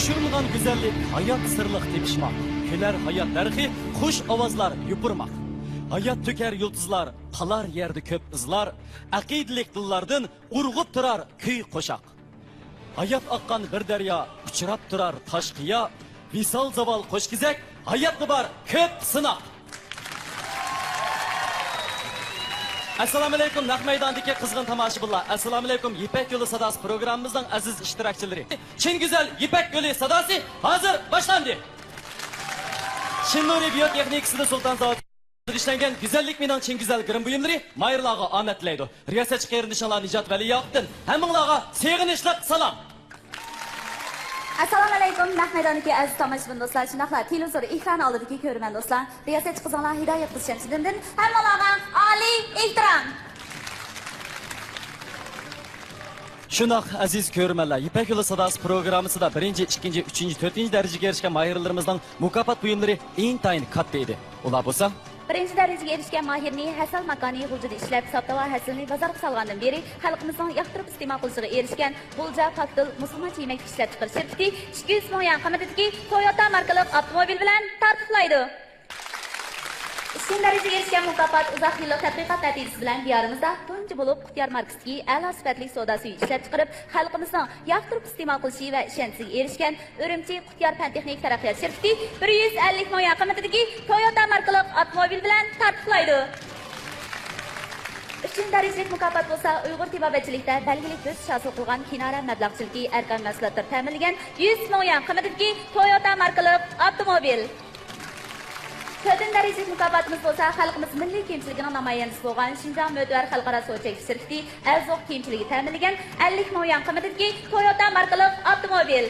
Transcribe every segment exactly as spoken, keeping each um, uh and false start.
ئۇچۇرمىغان گۈزەللىك، ھايات سىرلىق تېپىشماق. كۈلەر ھايات دەرىخى، خۇش ئاۋازلار يوپۇرماق. ھايات تۆكەر يۇلتۇزلار، قالار يەردە كۆپ ئىزلار. ئەقىدىلىك دىللاردىن ئۇرغۇپ تۇرار كۈي قوشاق. ھايات ئاققان بىر دەريا، ئۇچراپ تۇرار تاش قىيا. ۋىسال زاۋال قوش كېزەك، ھاياتتا بار كۆپ سىناق. ئەسسالامۇئەلەيكۇم، نەق مەيداندىكى قىزغىن تاماشىبىنلار! ئەسسالامۇئەلەيكۇم، يىپەك يولى ساداسى پروگراممىمىزنىڭ ئەزىز ئىشتىراكچىلىرى! چىن گۈزەل يىپەك يولى ساداسى ھازىر باشلاندى! شىننۇرى بىيو تېخنىكىسىدا سۇلتان زاۋۇتىدا ئىشلەنگەن گۈزەللىك مېنىڭ چىن گۈزەل گىرىم بۇيۇملىرى ماھىرلارغا ئومەك تىلەيدۇ. رىياسەتچى قېرىندىشىڭلار نىجات ۋەلىياقۇپتىن ھەممىڭلارغا سېغىنىشلىق سالام! ئەسسالامۇئەلەيكۇم، نەق مەيداندىكى ئەزىز تاماشىبىن دوستلار، شۇنداقلا تېلېۋىزور ئېكرانى ئالدىدىكى كۆرۈرمەن دوستلار. رىياسەتچى قىزىڭلار ھىدايەت قىز شەمسىدىندىن ھەممىڭلارغا ئالىي ئېھتىرام! شۇنداق، ئەزىز كۆرۈرمەنلەر، يىپەك يولى ساداسى پروگراممىسىدا بىرىنچى، ئىككىنچى، ئۈچىنچى، تۆتىنچى دەرىجىگە ئېرىشكەن ماھىرلىرىمىزنىڭ مۇكاپات بۇيۇملىرى ئىنتايىن كاتتا ئىدى. ئۇلار بولسا، بىرىنچى دەرىجىگە ئېرىشكەن ماھىرنى ھەسەل ماكانى غۇلجىدا ئىشلەپ، ساپ تاۋار ھەسىلىنى بازارغا سالغاندىن بېرى خەلقىمىزنىڭ ياقتۇرۇپ ئىستېمال قىلىشىغا ئېرىشكەن غۇلجا پاكتىل مۇسۇلمانچە يېمەكلىك ئىشلەپچىقىرىش شىركىتى ئىككى يۈز مىڭ يۈەن قىممىتىدىكى تويوتا ماركىلىق ئاپتوموبىل بىلەن تارتۇقلايدۇ. ئۈچىنچى دەرىجىگە ئېرىشكەن مۇكاپات ئۇزاق يىللىق تەتقىقات نەتىجىسى بىلەن دىيارىمىزدا تۇنجى بولۇپ قۇتىيار ماركىسىدىكى ئەلا سۈپەتلىك سودا سۈيى ئىشلەپچىقىرىپ، خەلقىمىزنىڭ ياقتۇرۇپ ئىستېمال قىلىشى ۋە ئىشەنچىسىگە ئېرىشكەن ئۈرۈمچى قۇتىيار پەن تېخنىكا تەرەققىيات شىركىتى بىر يۈز ئەللىك مىڭ يۈەن قىممىتىدىكى تويوتا ماركىلىق ئاپتوموبىل بىلەن تارتۇقلايدۇ. ئۈچىنچى دەرىجىلىك مۇكاپات بولسا ئۇيغۇر تېبابەتچىلىكتە بەلگىلىك بۆسۈش ھاسىل قىلغان كىنارە مەبلەغچىلىكى ئەركان مەھسۇلاتلىرى تەمىنلىگەن يۈز مىڭ يۈەن قىممىتىدىكى تويوتا ماركىلىق ئاپتوموبىل. تۆتىنچى دەرىجىلىك مۇكاپاتىمىز بولسا خەلقىمىز مىللىي كىيىمچىلىكىنىڭ نامايەندىسى بولغان شىنجاڭ مۆتىۋەر خەلقئارا سودا چەكلىك شىركىتى ئەلزوق كىيىمچىلىكى تەمىنلىگەن ئەللىك مىڭ يۈەن قىممىتىدىكى تويوتا ماركىلىق ئاپتوموبىل.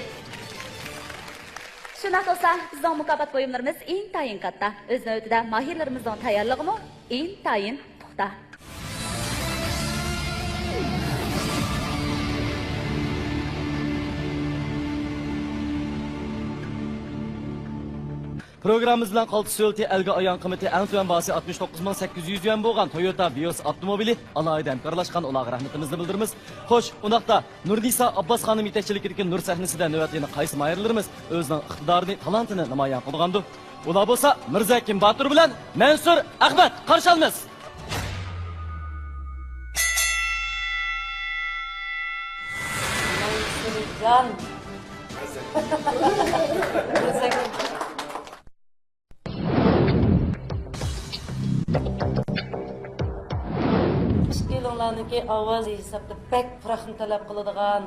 شۇنداق دوستلار، بىزنىڭ مۇكاپات بۇيۇملىرىمىز ئىنتايىن كاتتا. ئۆز نۆۋىتىدە ماھىرلىرىمىزنىڭ تەييارلىقىمۇ ئىنتايىن پۇختا. پروگراممىمىز بىلەن قالتىس سۆلىتى ئەلگە ئايان قىممىتى ئەڭ تۆۋەن باھاسى ئاتمىش توققۇز مىڭ سەككىز يۈز يۈەن بولغان تويوتا ۋىئوس ئاپتوموبىلى ئالاھىدە ھەمكارلاشقان ئۇلارغا رەھمىتىمىزنى بىلدۈرىمىز. خوش، ئۇنداقتا نۇرنىسا ئابباس خانىم يېتەكچىلىكىدىكى نۇر سەھنىسىدە نۆۋەتتە يەنە قايسى ماھىرلىرىمىز ئۆزىنىڭ ئىقتىدارىنى، تالانتىنى نامايان قىلىدىغاندۇ؟ ئۇلار بولسا مىرزەكىم باتۇر بىلەن مەنسۇر ئەخمەت، قارشى ئالىمىز! مەنسۇرجان. مىرزەكىم. ئىككىلىڭلارنىڭكى ئاۋازى ھېسابتا بەك پۇراقنى تەلەپ قىلىدىغان،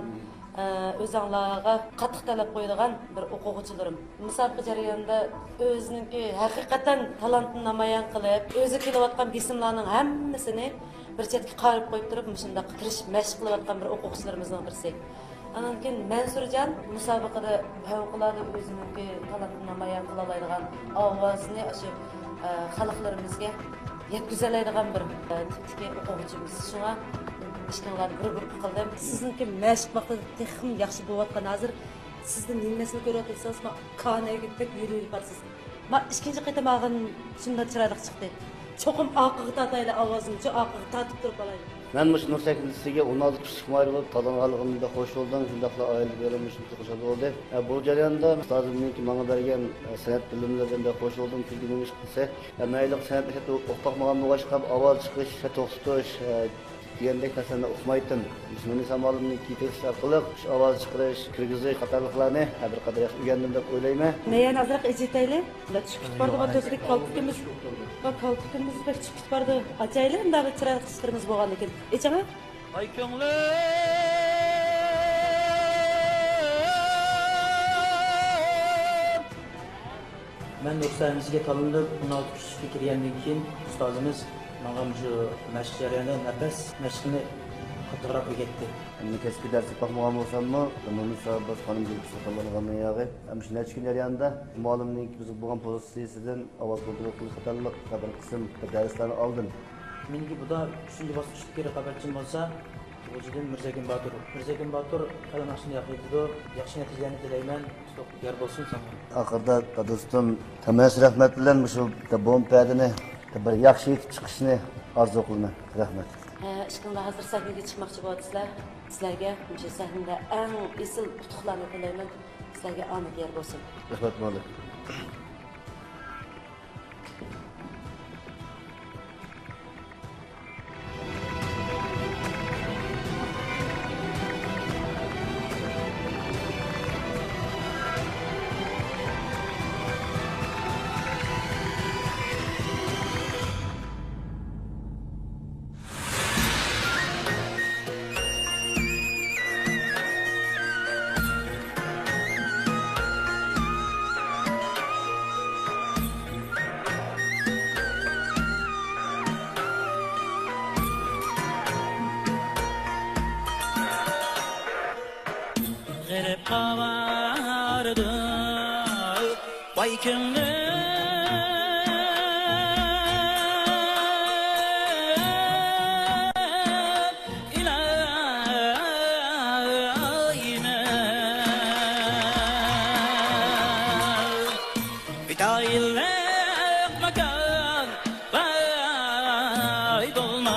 ئە، ئۆزۈڭلارغا قاتتىق تەلەپ قويىدىغان بىر ئوقۇغۇچىلىرىم. مۇسابىقە جەريانىدا ئۆزىنىڭكى ھەقىقەتەن تالانتىنى نامايان قىلىپ، ئۆزى كېلىۋاتقان بېسىملارنىڭ ھەممىسىنى بىر چەتكە قايرىپ قويۇپ تۇرۇپ، مۇشۇنداق تىرىشىپ مەشىق قىلىۋاتقان بىر ئوقۇغۇچىلىرىمىزنىڭ بىرسى. ئانان كېيىن مەنسۇرجان مۇسابىقىدە پەۋقۇلئاددە ئۆزىنىڭكى تالانتىنى نامايان قىلالايدىغان ئاۋازىنى ئاشۇ، ئە، خەلقلىرىمىزگە يەتكۈزەلەيدىغان بىر، ئە، تىپتىكى ئوقۇغۇچىمىز. شۇڭا ئىككىڭلارنى بىر گۇرۇپپا قىلدىم. سىزنىڭكى مەشىق ۋاقتىدا تېخىمۇ ياخشى بولۇۋاتقان ھازىر. سىزدىن نېمە مەسىلە كۆرۈۋاتىسىز؟ ما كانايگە بەك يۈرۈۋېلىپ بارسىز. ما ئىككىنچى قېتىم ئالغان شۇنداق چىرايلىق چىقتى. چوقۇم ئارقىغا تارتايلى ئاۋازىنى، شۇ ئارقىغا تارتىپ تۇرۇپ ئالايلى. مەن مۇشۇ نۇر سەھنىسىگە ئون ئالتە كۈنلۈك ماھىر بولۇپ تاللانغانلىقىمدىن بەك خوش بولدۇم. شۇنداقلا ئائىلە بېرىمىز شۇنداق خۇشال بولدى. ئە، بۇ جەرياندا ئۇستازىمنىڭكى ماڭا بەرگەن، ئە، سەنئەت بىلىملىرىدىن بەك خوش بولدۇم. چۈنكى نېمە ئىش قىلسا، ئە، مەن ھېلىقى سەنئەتنى ئوقۇپ باقمىغان بولغاچقا، ئاۋاز چىقىرىش، توختىتىش، ئە، دېگەندەك مەسىلىنى ئۇقمايتتىم. مۇشۇ نۇرنىسا مۇئەللىمنىڭ كېتىۋېتىشى ئارقىلىق مۇشۇ ئاۋاز چىقىرىش، كىرگۈزۈش قاتارلىقلارنى بىر قەدەر ياخشى ئۆگەندىم دەپ ئويلايمەن. مەيەنى ئازراق ئېچىۋېتەيلى. مۇنداق چۈشۈپ كېتىپ بارىدۇ، ما تۆتىدىكى كالپۇكىمىز. ما كالپۇكىمىز بەك چۈشۈپ كېتىپ بارىدۇ. ئاچايلى، مۇنداق بىر چىرايلىق چىقىشلىرىمىز بولغاندىكىن. ئېچىڭە. ئاي كۆڭلۈم. مەن نۇر سەھنىسىگە تاللىنىپ، ئون ئالتە كۈنلۈككە كىرگەندىن كېيىن، ئۇستازىمىز ماڭا مۇشۇ مەشىق جەريانىدا نەپەس مەشقىنى قاتتىقراق ئۆگەتتى. مەن كەسپىي دەرس ئېلىپ باقمىغان بولساممۇ، نۇرنىسا ئابباس خانىم گۇرۇپپىسىغا تاللانغاندىن ياغى، مۇشۇ نەچچە كۈن جەريانىدا مۇئەللىمنىڭ بىزگە بولغان پوزىتسىيىسىدىن ئاۋاز كونترول قىلىش قاتارلىق بىر قىسىم دەرسلەرنى ئالدىم. مېنىڭكى بۇدا ئۈچىنچى باسقۇچتىكى رىقابەتچىم بولسا، غۇلجىدىن مىرزەكىم باتۇر. مىرزەكىم باتۇر، قەلەم ناخشىنى ياخشى ئېيتىدۇ. ياخشى نەتىجىلەرنى تىلەيمەن. ئۇتۇق يار بولسۇن ساڭا. ئاخىرىدا دوستۇم تەمەش رەھمەت بىلەن مۇشۇ بوم پەدىنى بىر ياخشى ئېيتىپ چىقىشنى ئارزۇ قىلىمەن. رەھمەت. ھە، ئىككىڭلار ھازىر سەھنىگە چىقماقچى بولۇۋاتىسىلەر. سىلەرگە مۇشۇ سەھنىدە ئەڭ ئېسىل ئۇتۇقلارنى تىلەيمەن. سىلەرگە ئامەت يار بولسۇن. رەھمەت، مۇئەللىم. غېرىب ئاۋارىدۇر باي كۆڭلۈم، ئىلاھىم. پىدائىيلىق ماكان باي بولماس.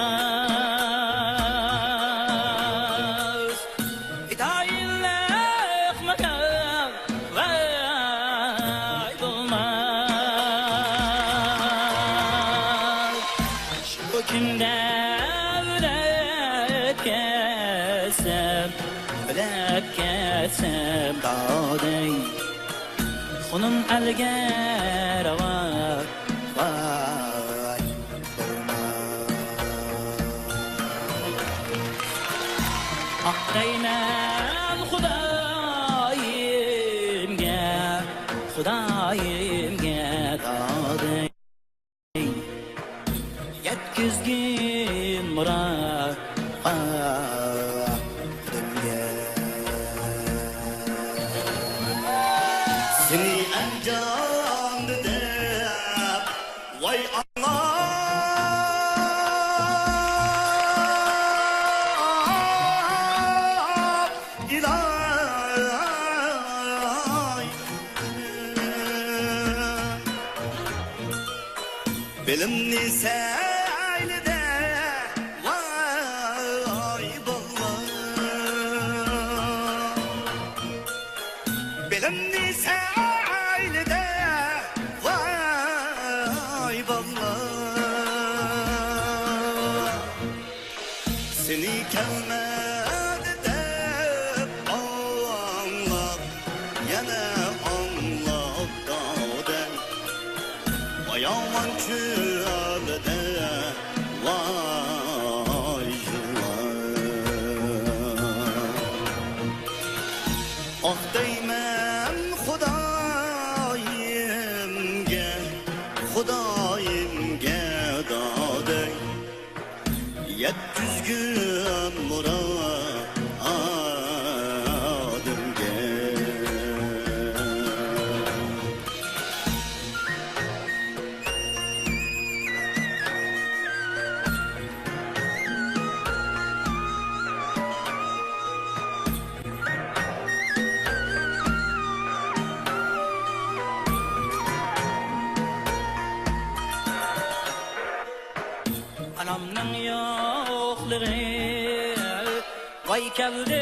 پىدائىيلىق ماكان باي بولماس. شۇ كۈندە ئۆلۈپ كەتسەم، ئۆلۈپ كەتسەم دادەي، خۇنۇم ئەلگە راۋا، ۋاي، بولماس. ئاق دەيمەن خۇدايىمگە، خۇدايىمگە دادەي، يەتكۈزگىن مۇرادىمگە. سېنى ئەنجاندا دەپ، ۋاي ئاللا، ئىلاھىم. بىلىمنى سەيلىدە، ۋاي باللا. بىلىمنى سەيلىدە، ۋاي باللا. سېنى كەلمەدى دەپ ئاڭلاپ، يەنە ئاڭلاپ دادەم، باياۋان چۆلىدە ۋاي يىغلاپ. ئاھ دەيمەن خۇدايىمگە، خۇدايىمگە دادەي، يەتكۈزگىن مۇرادىمگە. ئانامنىڭ يوقلۇقى ۋاي كەلدى.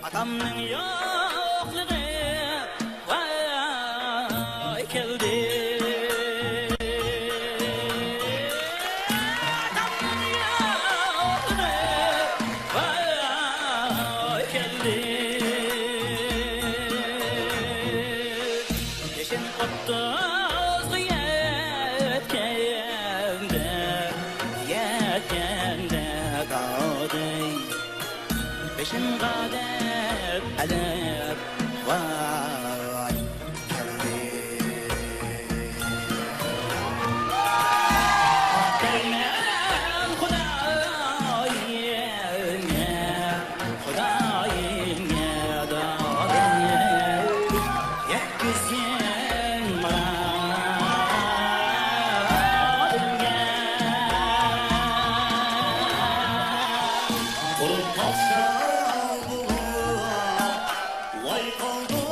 ئاتامنىڭ يوقلۇقى ۋاي كەلدى. ئاتامنىڭ يوقلۇقى ۋاي كەلدى. يېشىم ئوتتۇزغا يەتكەندە، يەتكەندە دادەي، بېشىمغا دەپ ئەلەپ ۋاي كەلدى. دەيمەن خۇدايىمگە، خۇدايىمگە دادەي، يەتكۈزگىن مۇرادىمگە. قۇرۇق قاپسال بولۇپ ۋاي قالدىم.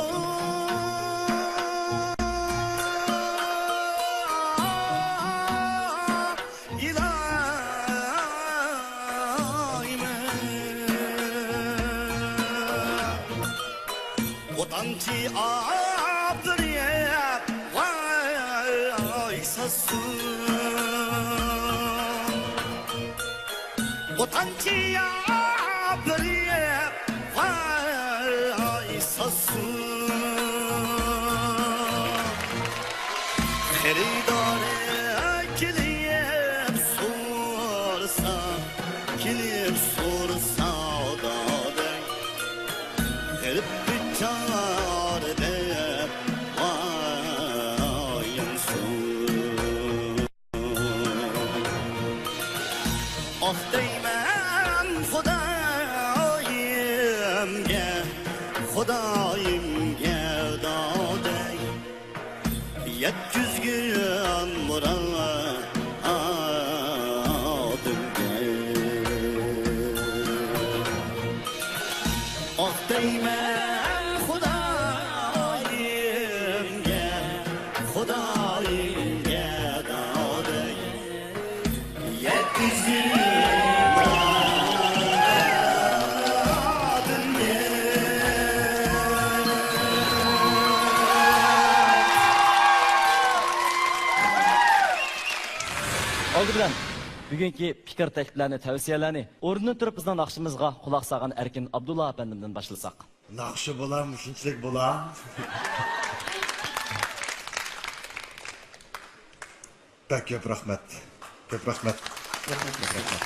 ئانچە ئابدۇرىيەپ ۋاي ساسسۇن. بوتانچى ئابدۇرىيەپ ۋاي ساسسۇن. خېرىدارى كېلىپ سورىسا، كېلىپ سورىسا دادەي. غېرىب بىچارە دەپ ۋايىمسۇن. ئاھ دەيمەن خۇدايىمگە، خۇدايىمگە دادەي. يەتكۈزگىن مۇرادىمگە. ئاھ دەيمەن خۇدايىمگە، خۇدايىمگە دادەي. يەتكۈزگىن مۇرادىمنى. ئالدى بىلەن بۈگۈنكى پىكىر، تەكلىپلەرنى، تەۋسىيەلەرنى ئورنىدىن تۇرۇپ بىزنىڭ ناخشىمىزغا قۇلاق سالغان ئەركىن ئابدۇللا ئەپەندىمدىن باشلىساق. ناخشا بولامۇ شۇنچىلىك بولا؟ بەك كۆپ رەھمەت. كۆپ رەھمەت. كۆپ رەھمەت.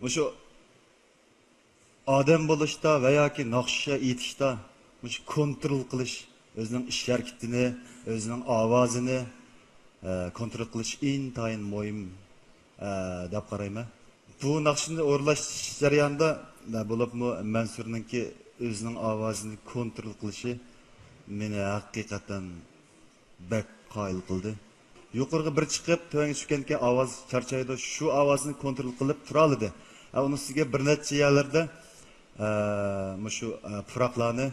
مۇشۇ ئادەم بولۇشتا ۋە ياكى ناخشا ئېيتىشتا مۇشۇ كونترول قىلىش، ئۆزىنىڭ ئىش ھەرىكىتىنى، ئۆزىنىڭ ئاۋازىنى، ئە، كونترول قىلىش ئىنتايىن مۇھىم، ئە، دەپ قارايمەن. بۇ ناخشىنى ئورۇنلاش جەريانىدا، ئە، بولۇپمۇ مەنسۇرنىڭكى ئۆزىنىڭ ئاۋازىنى كونترول قىلىشى مېنى ھەقىقەتەن بەك قايىل قىلدى. يۇقىرىغا بىر چىقىپ، تۆۋەنگە چۈشكەنكەن ئاۋاز چارچايدۇ. شۇ ئاۋازنى كونترول قىلىپ تۇرالىدى. ھە، ئۇنىڭ ئۈستىگە بىر نەچچە يەرلەردە، ئە، مۇشۇ، ئە، پۇراقلارنى،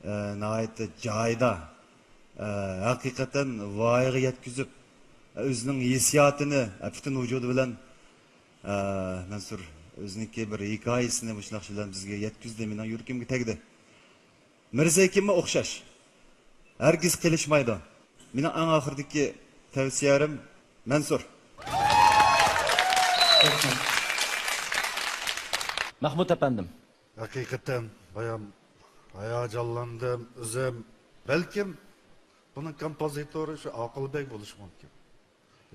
ئە، ناھايىتى جايىدا، ئە، ھەقىقەتەن ۋايىغا يەتكۈزۈپ، ئە، ئۆزىنىڭ ھېسسىياتىنى، ئە، پۈتۈن ۋۇجۇدى بىلەن، ئە، مەنسۇر ئۆزىنىڭكى بىر ھېكايىسىنى مۇشۇ ناخشا بىلەن بىزگە يەتكۈزدى. مېنىڭ يۈرىكىمگە تەگدى. مىرزا ھېكىممۇ ئوخشاش. ھەرگىز قېلىشمايدۇ. مېنىڭ ئەڭ ئاخىرىدىكى تەۋسىيەم مەنسۇر. مەھمۇد ئەپەندىم. ھەقىقەتەن بايام ھاياجانلاندىم ئۆزۈم. بەلكىم بۇنىڭ كومپوزىتورى شۇ ئاقىلبەگ بولۇشى مۇمكىن.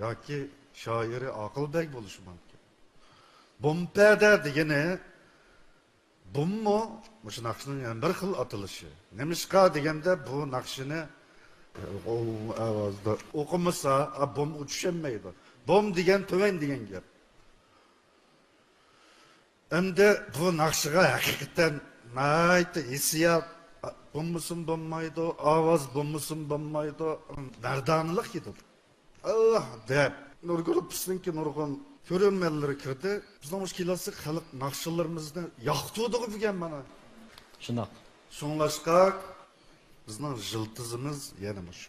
ياكى شائىرى ئاقىلبەگ بولۇشى مۇمكىن. بومپەدە دېگىنى بۇممۇ مۇشۇ ناخشىنىڭ يەنە بىر خىل ئاتىلىشى. نېمىشقا دېگەندە، بۇ ناخشىنى ئۇ ئاۋازدا ئوقۇمىسا، ئا، بومغا چۈشەنمەيدۇ. بوم دېگەن تۆۋەن دېگەن گەپ. ئەمدى بۇ ناخشىغا ھەقىقەتەن ناھايىتى ھېسسىيات بولمىسىمۇ بولمايدۇ، ئاۋاز بولمىسىمۇ بولمايدۇ، مەردانىلىق كېتىدۇ. ئاللا دەپ، نۇر گۇرۇپپىسىنىڭكى نۇرغۇن كۆرۈرمەنلىرى كىردى. بىزنىڭ مۇشۇ كلاسسىك خەلق ناخشىلىرىمىزنى ياقتۇرىدىغۇ بۈگۈن مانا. شۇنداق. شۇڭلاشقا بىزنىڭ يىلتىزىمىز يەنە مۇشۇ.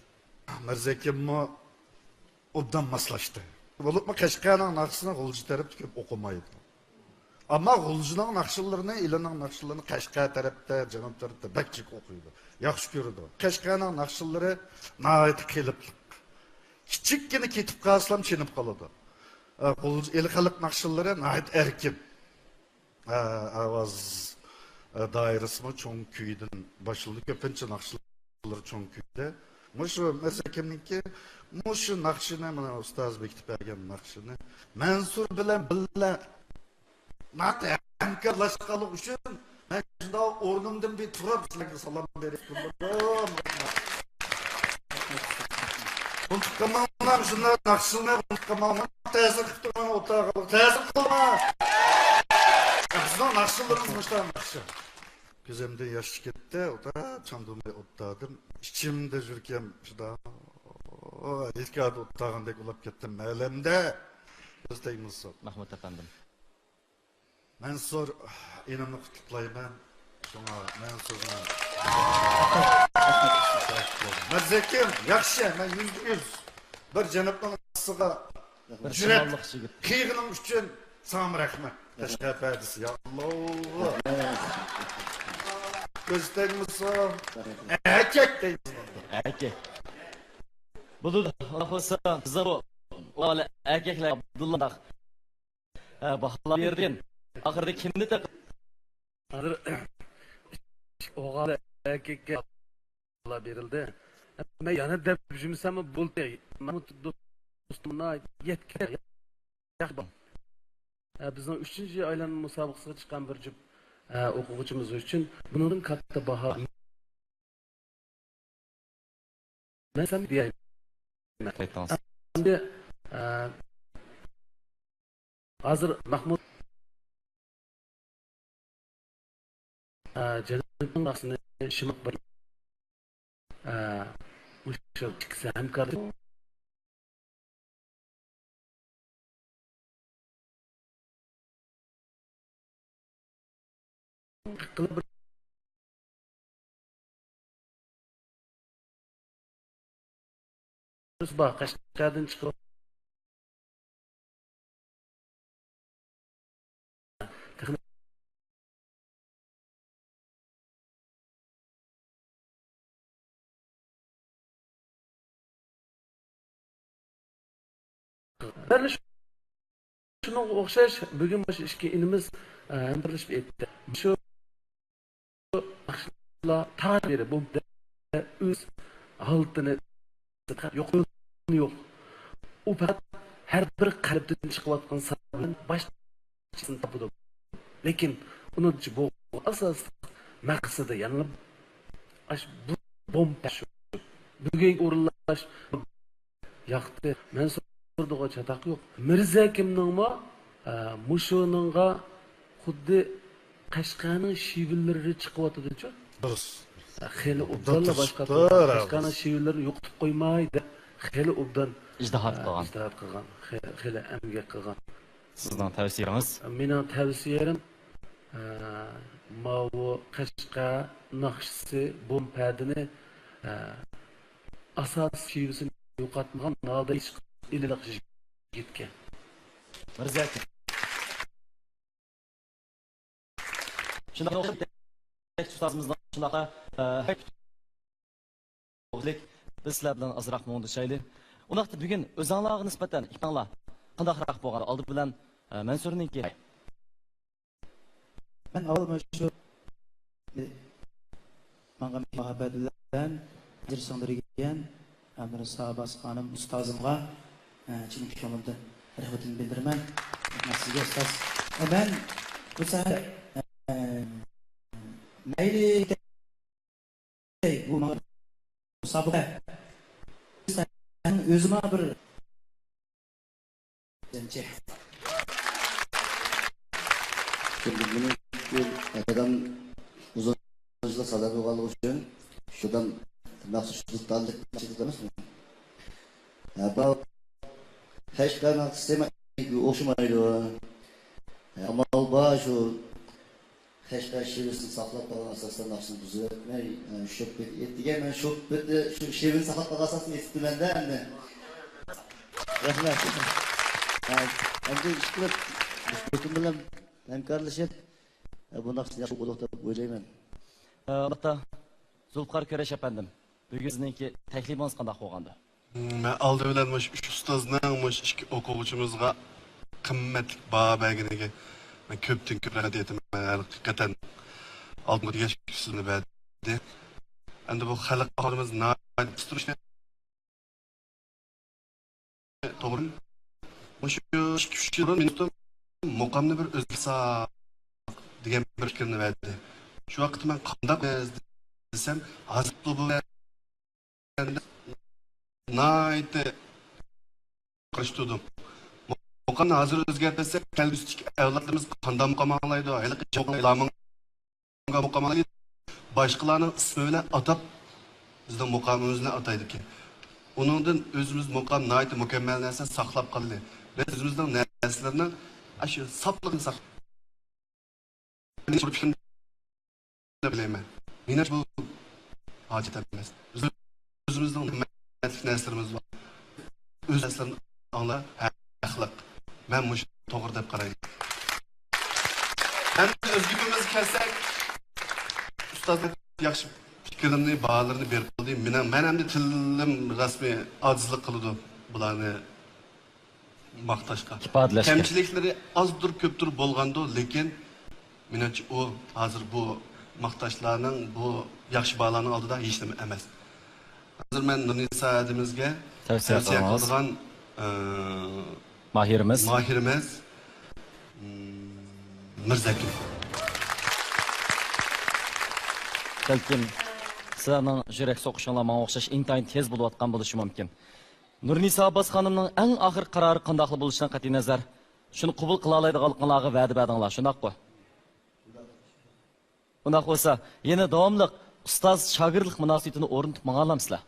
مىرزا ھېكىممۇ ئوبدان ماسلاشتى. بولۇپمۇ قەشقەرنىڭ ناخشىسىنى غۇلجا تەرەپتە كۆپ ئوقۇمايدۇ. ئەمما غۇلجىنىڭ ناخشىلىرىنى، ئىلىنىڭ ناخشىلىرىنى قەشقەر تەرەپتە، جەنۇب تەرەپتە بەك جىق ئوقۇيدۇ، ياخشى كۆرىدۇ. قەشقەرنىڭ ناخشىلىرى ناھايىتى قېلىپلىق. كىچىككىنە كېتىپ قالسىلا چېنىپ قالىدۇ. ئە، غۇلجا ئىلى خەلق ناخشىلىرى ناھايىتى ئەركىن. ئە، ئاۋاز، ئە، دائىرىسىمۇ چوڭ كۈيدىن باشلىنىدۇ. كۆپىنچە ناخشىلىرى چوڭ كۈيدە. مۇشۇ مىرزا ھېكىمنىڭكى مۇشۇ ناخشىنى، مانا ئۇستاز بېكىتىپ بەرگەن ناخشىنى مەنسۇر بىلەن بىللە ناھايىتى ھەمكارلاشقانلىقى ئۈچۈن مەن شۇنداق ئورنۇمدىن بىر تۇرۇپ سىلەرگە سالام بېرىپ تۇردۇم. ئۇنتۇپ قالماڭلار، شۇنداق ناخشىلارنى ئۇنتۇپ قالماڭلار. تەسىر قىلىپ تۇرماڭ، ئوتتۇرىغا تەسىر قىلماڭ. بىزنىڭ ناخشىلىرىمىز مۇشۇنداق ناخشا. كۆزۈمدىن ياش كەتتى، ئوتا چاندۇرماي ئولتۇردۇم. ئىچىمدە يۈرىكىم شۇنداق ھېلىكادا ئولتۇرغاندەك ئۇلاپ كەتتىم ئەلەمدە. كۆز تەگمىسۇن. مەھمۇد ئەپەندىم. مەنسۇر ئىنىمنى قۇتلۇقلايمەن. شۇڭا مەنسۇرنى. مەرزەكىم، ياخشى، مەن يۈزدە يۈز بىر جەنۇبنىڭ ئاستىغا بىر يۈرەك شىماللىق يىگىت. قىيغىنىڭ ئۈچۈن ساڭىمۇ رەھمەت. قەشقەر پەدىسى، يا ئاللا. كۆز تەگمىسۇن. ئەركەك دەيمىز. ئەركەك. بولىدۇ، ئاللا خالىسا، بىزنىڭ بۇ ئەركەكلەر ئابدۇللا ھە، باھالار بېرىلگەن. ئاخىرىدا كىمنى تېقىپ؟ ھازىر ئوغۇل ئەركەككە باھالار بېرىلدى. مەن يەنە دەپ يۈرمىسەممۇ بولدى. مەھمۇت دوستۇم يەتكەن. ياخشى بار. ھە، بىزنىڭ ئۈچىنچى ئايلانما مۇسابىقىسىغا چىققان بىر جۈپ، ھە، ئوقۇغۇچىمىز ئۈچۈن بۇنىڭدىن كاتتا باھا. مەن سەن دېيەي. ئېيتىڭىز. ئەمدى، ئە، ھازىر مەھمۇد، ئە، جەنۇبنىڭ راستىنى شىمال بىر، ئە، مۇشۇ ئىككىسى ھەمكار. بار، قەشقەردىن چىقىپ. دەل شۇنىڭغا ئوخشاش، بۈگۈن مۇشۇ ئىككى ئىنىمىز، ئە، ھەمكارلىشىپ ئېيتتى. شۇ ناخشىلار تارىخ بېرى بۇ ئۆز ھالىتىنى يوق، يوق. ئۇ پەقەت ھەر بىر قەلبتىن چىقىۋاتقان سادا بىلەن باش تاپىدۇ. لېكىن ئۇنىڭ بولغان ئاساسلىق مەقسىتى يەنىلا ئاشۇ بۇ بومبا شۇ. بۈگۈنكى ئورۇنلاش ياقتى. مەن سورىدىغۇ چاتاق يوق. مىرزا ھېكىمنىڭمۇ، ئە، مۇشۇنىڭغا خۇددى قەشقەرنىڭ شىۋىلىرى چىقىۋاتىدۇچۇ. دۇرۇس. خېلى ئوبدانلا باشقا قەشقەرنىڭ شىۋىلىرىنى يوقىتىپ قويماي دەپ خېلى ئوبدان ئىجتىھات قىلغان. ئىجتىھات قىلغان. خېلى، خېلى ئەمگەك قىلغان. سىزنىڭ تەۋسىيەڭىز؟ مېنىڭ تەۋسىيەم، ئە، ماۋۇ قەشقەر ناخشىسى بوم پەدىنى، ئە، ئاساسىي شېۋىسىنى يوقاتمىغان نادىر ئىللىق يىگىتكەن. مىرزا ئاكا. شۇنداق ئۇستازىمىزنىڭ شۇنداقلا، ئە، بىز سىلەر بىلەن ئازراق مۇڭدىشايلى. ئۇنداقتا بۈگۈن ئۆزۈڭلارغا نىسبەتەن ئىپادىڭلار قانداقراق بولغان؟ ئالدى بىلەن، ئە، مەنسۇرنىڭكى. مەن ئاۋۋال مانا شۇ ماڭا مۇھەببەت بىلەن ئەجىر سىڭدۈرگەن ئەمىر ساباس خانىم ئۇستازىمغا، ئە، چىن كۆڭلۈمدىن رەھمىتىمنى بىلدۈرىمەن. رەھمەت سىزگە، ئۇستاز. ئە، مەن بۇ سەھەر، ئە، مەيلى بۇ مۇسابىقە ئۆزىمۇ بىر شۇنداق بۇنى دادام ئۇزۇن يىللار سالار بولغانلىقى ئۈچۈن شۇدام مەخسۇس شۇ دېتاللىق ئەمەسمۇ؟ ھە، بۇ ھېچ قانداق سىستېما ئوخشىمايدۇ. ئامال بار شۇ قەشقەر شېۋىسىنى ساقلاپ قالغان ئاساستا ناخشىنى بۇزۇۋەتمەي، ئە، شۇ پېتى ئېيتتىگەن، مەن شۇ پېتى شۇ شېۋىنى ساقلاپ قالغان ئاساستا ئېيتىپتىمەن-دە ئەمدى. رەھمەت. ھە، ئەمدى ئىشقىلىپ، مۇشۇ ھۆكۈم بىلەن ھەمكارلىشىپ، ئە، بۇ ناخشىنى ياخشى بولدۇق دەپ ئويلايمەن. ئە، ئالبەتتە، زۇلپىقار كۈرەش ئەپەندىم، بۈگۈن سىزنىڭكى تەكلىپىڭىز قانداق بولغانىدى؟ مەن ئالدى بىلەن مۇشۇ ئۈچ ئۇستازنىڭ مۇشۇ ئىككى ئوقۇغۇچىمىزغا قىممەتلىك باھا بەرگىنىگە مەن كۆپتىن كۆپ رەھمەت ئېيتىمەن. ھەقىقەتەن ئالدىنقى دېگەن سۆزىنى بەردى. ئەمدى بۇ خەلق ئاھالىمىز ناھايىتى قىستۇرۇشنى توغرا. مۇشۇ ئىككى ئۈچ يىل بۇرۇن مېنىڭ مۇقامنى بىر ئۆزگەرتساق دېگەن بىر پىكىرنى بەردى. شۇ ۋاقىتتا مەن قانداق دېسەم، ھازىر بۇ ناھايىتى قارشى تۇردۇم. مۇقامنى ھازىر ئۆزگەرتمەسسەك، كەلگۈسىدىكى ئەۋلادلىرىمىز قانداق مۇقام ئاڭلايدۇ؟ ھېلىقى مۇقام ئاڭلايدۇ. باشقىلارنىڭ ئىسمى بىلەن ئاتاپ، بىزنىڭ مۇقامىمىزنى ئاتايدىكەن. ئۇنىڭدىن ئۆزىمىز مۇقام ناھايىتى مۇكەممەل نەرسە ساقلاپ قالىلى. بىز ئۆزىمىزنىڭ نەرسىلىرىنىڭ ئاشۇ ساپلىقىنى ساقلاپ. مېنىڭ بىر پىكرىمنى بىلەيمەن. مېنىڭچە بۇ ھاجەت ئەمەس. بىز ئۆزىمىزنىڭ نېمەتلىك نەرسىلىرىمىز بار. ئۆز نەرسىلىرىنى ئاڭلا ھەقلىق. مەن مۇشۇ توغرا دەپ قارايمەن. ئەمدى ئۆز گېپىمىزگە كەلسەك، ئۇستاز ياخشى پىكرىنى، باھالىرىنى بېرىپ بولدى. مېنىڭ، مەن ئەمدى تىلىم رەسمىي ئاجىزلىق قىلىدۇ بۇلارنى ماختاشقا. ئىپادىلەشكە. كەمچىلىكلىرى ئازدۇر كۆپتۇر بولغاندۇ، لېكىن مېنىڭچە ئۇ ھازىر بۇ ماختاشلارنىڭ، بۇ ياخشى باھالارنىڭ ئالدىدا ھېچنېمە ئەمەس. ھازىر مەن نۇرنىسا ھەدىمىزگە تەۋسىيە تەۋسىيە قىلىمىز. قىلىدىغان، ئى، ماھىرىمىز. ماھىرىمىز، مم، مىرزەكىم. بەلكىم سىلەرنىڭ يۈرەك سوقۇشۇڭلار ماڭا ئوخشاش ئىنتايىن تېز بولۇۋاتقان بولۇشى مۇمكىن. نۇرنىسا ئابباس خانىمنىڭ ئەڭ ئاخىرقى قارارى قانداقلا بولۇشىدىن قەتئىينەزەر، شۇنى قوبۇل قىلالايدىغانلىقىڭلارغا ۋەدە بەردىڭلار، شۇنداققۇ؟ ئۇنداق بولسا، يەنە داۋاملىق ئۇستاز-شاگىرتلىق مۇناسىۋىتىنى ئورنىتىپ ماڭالامسىلەر؟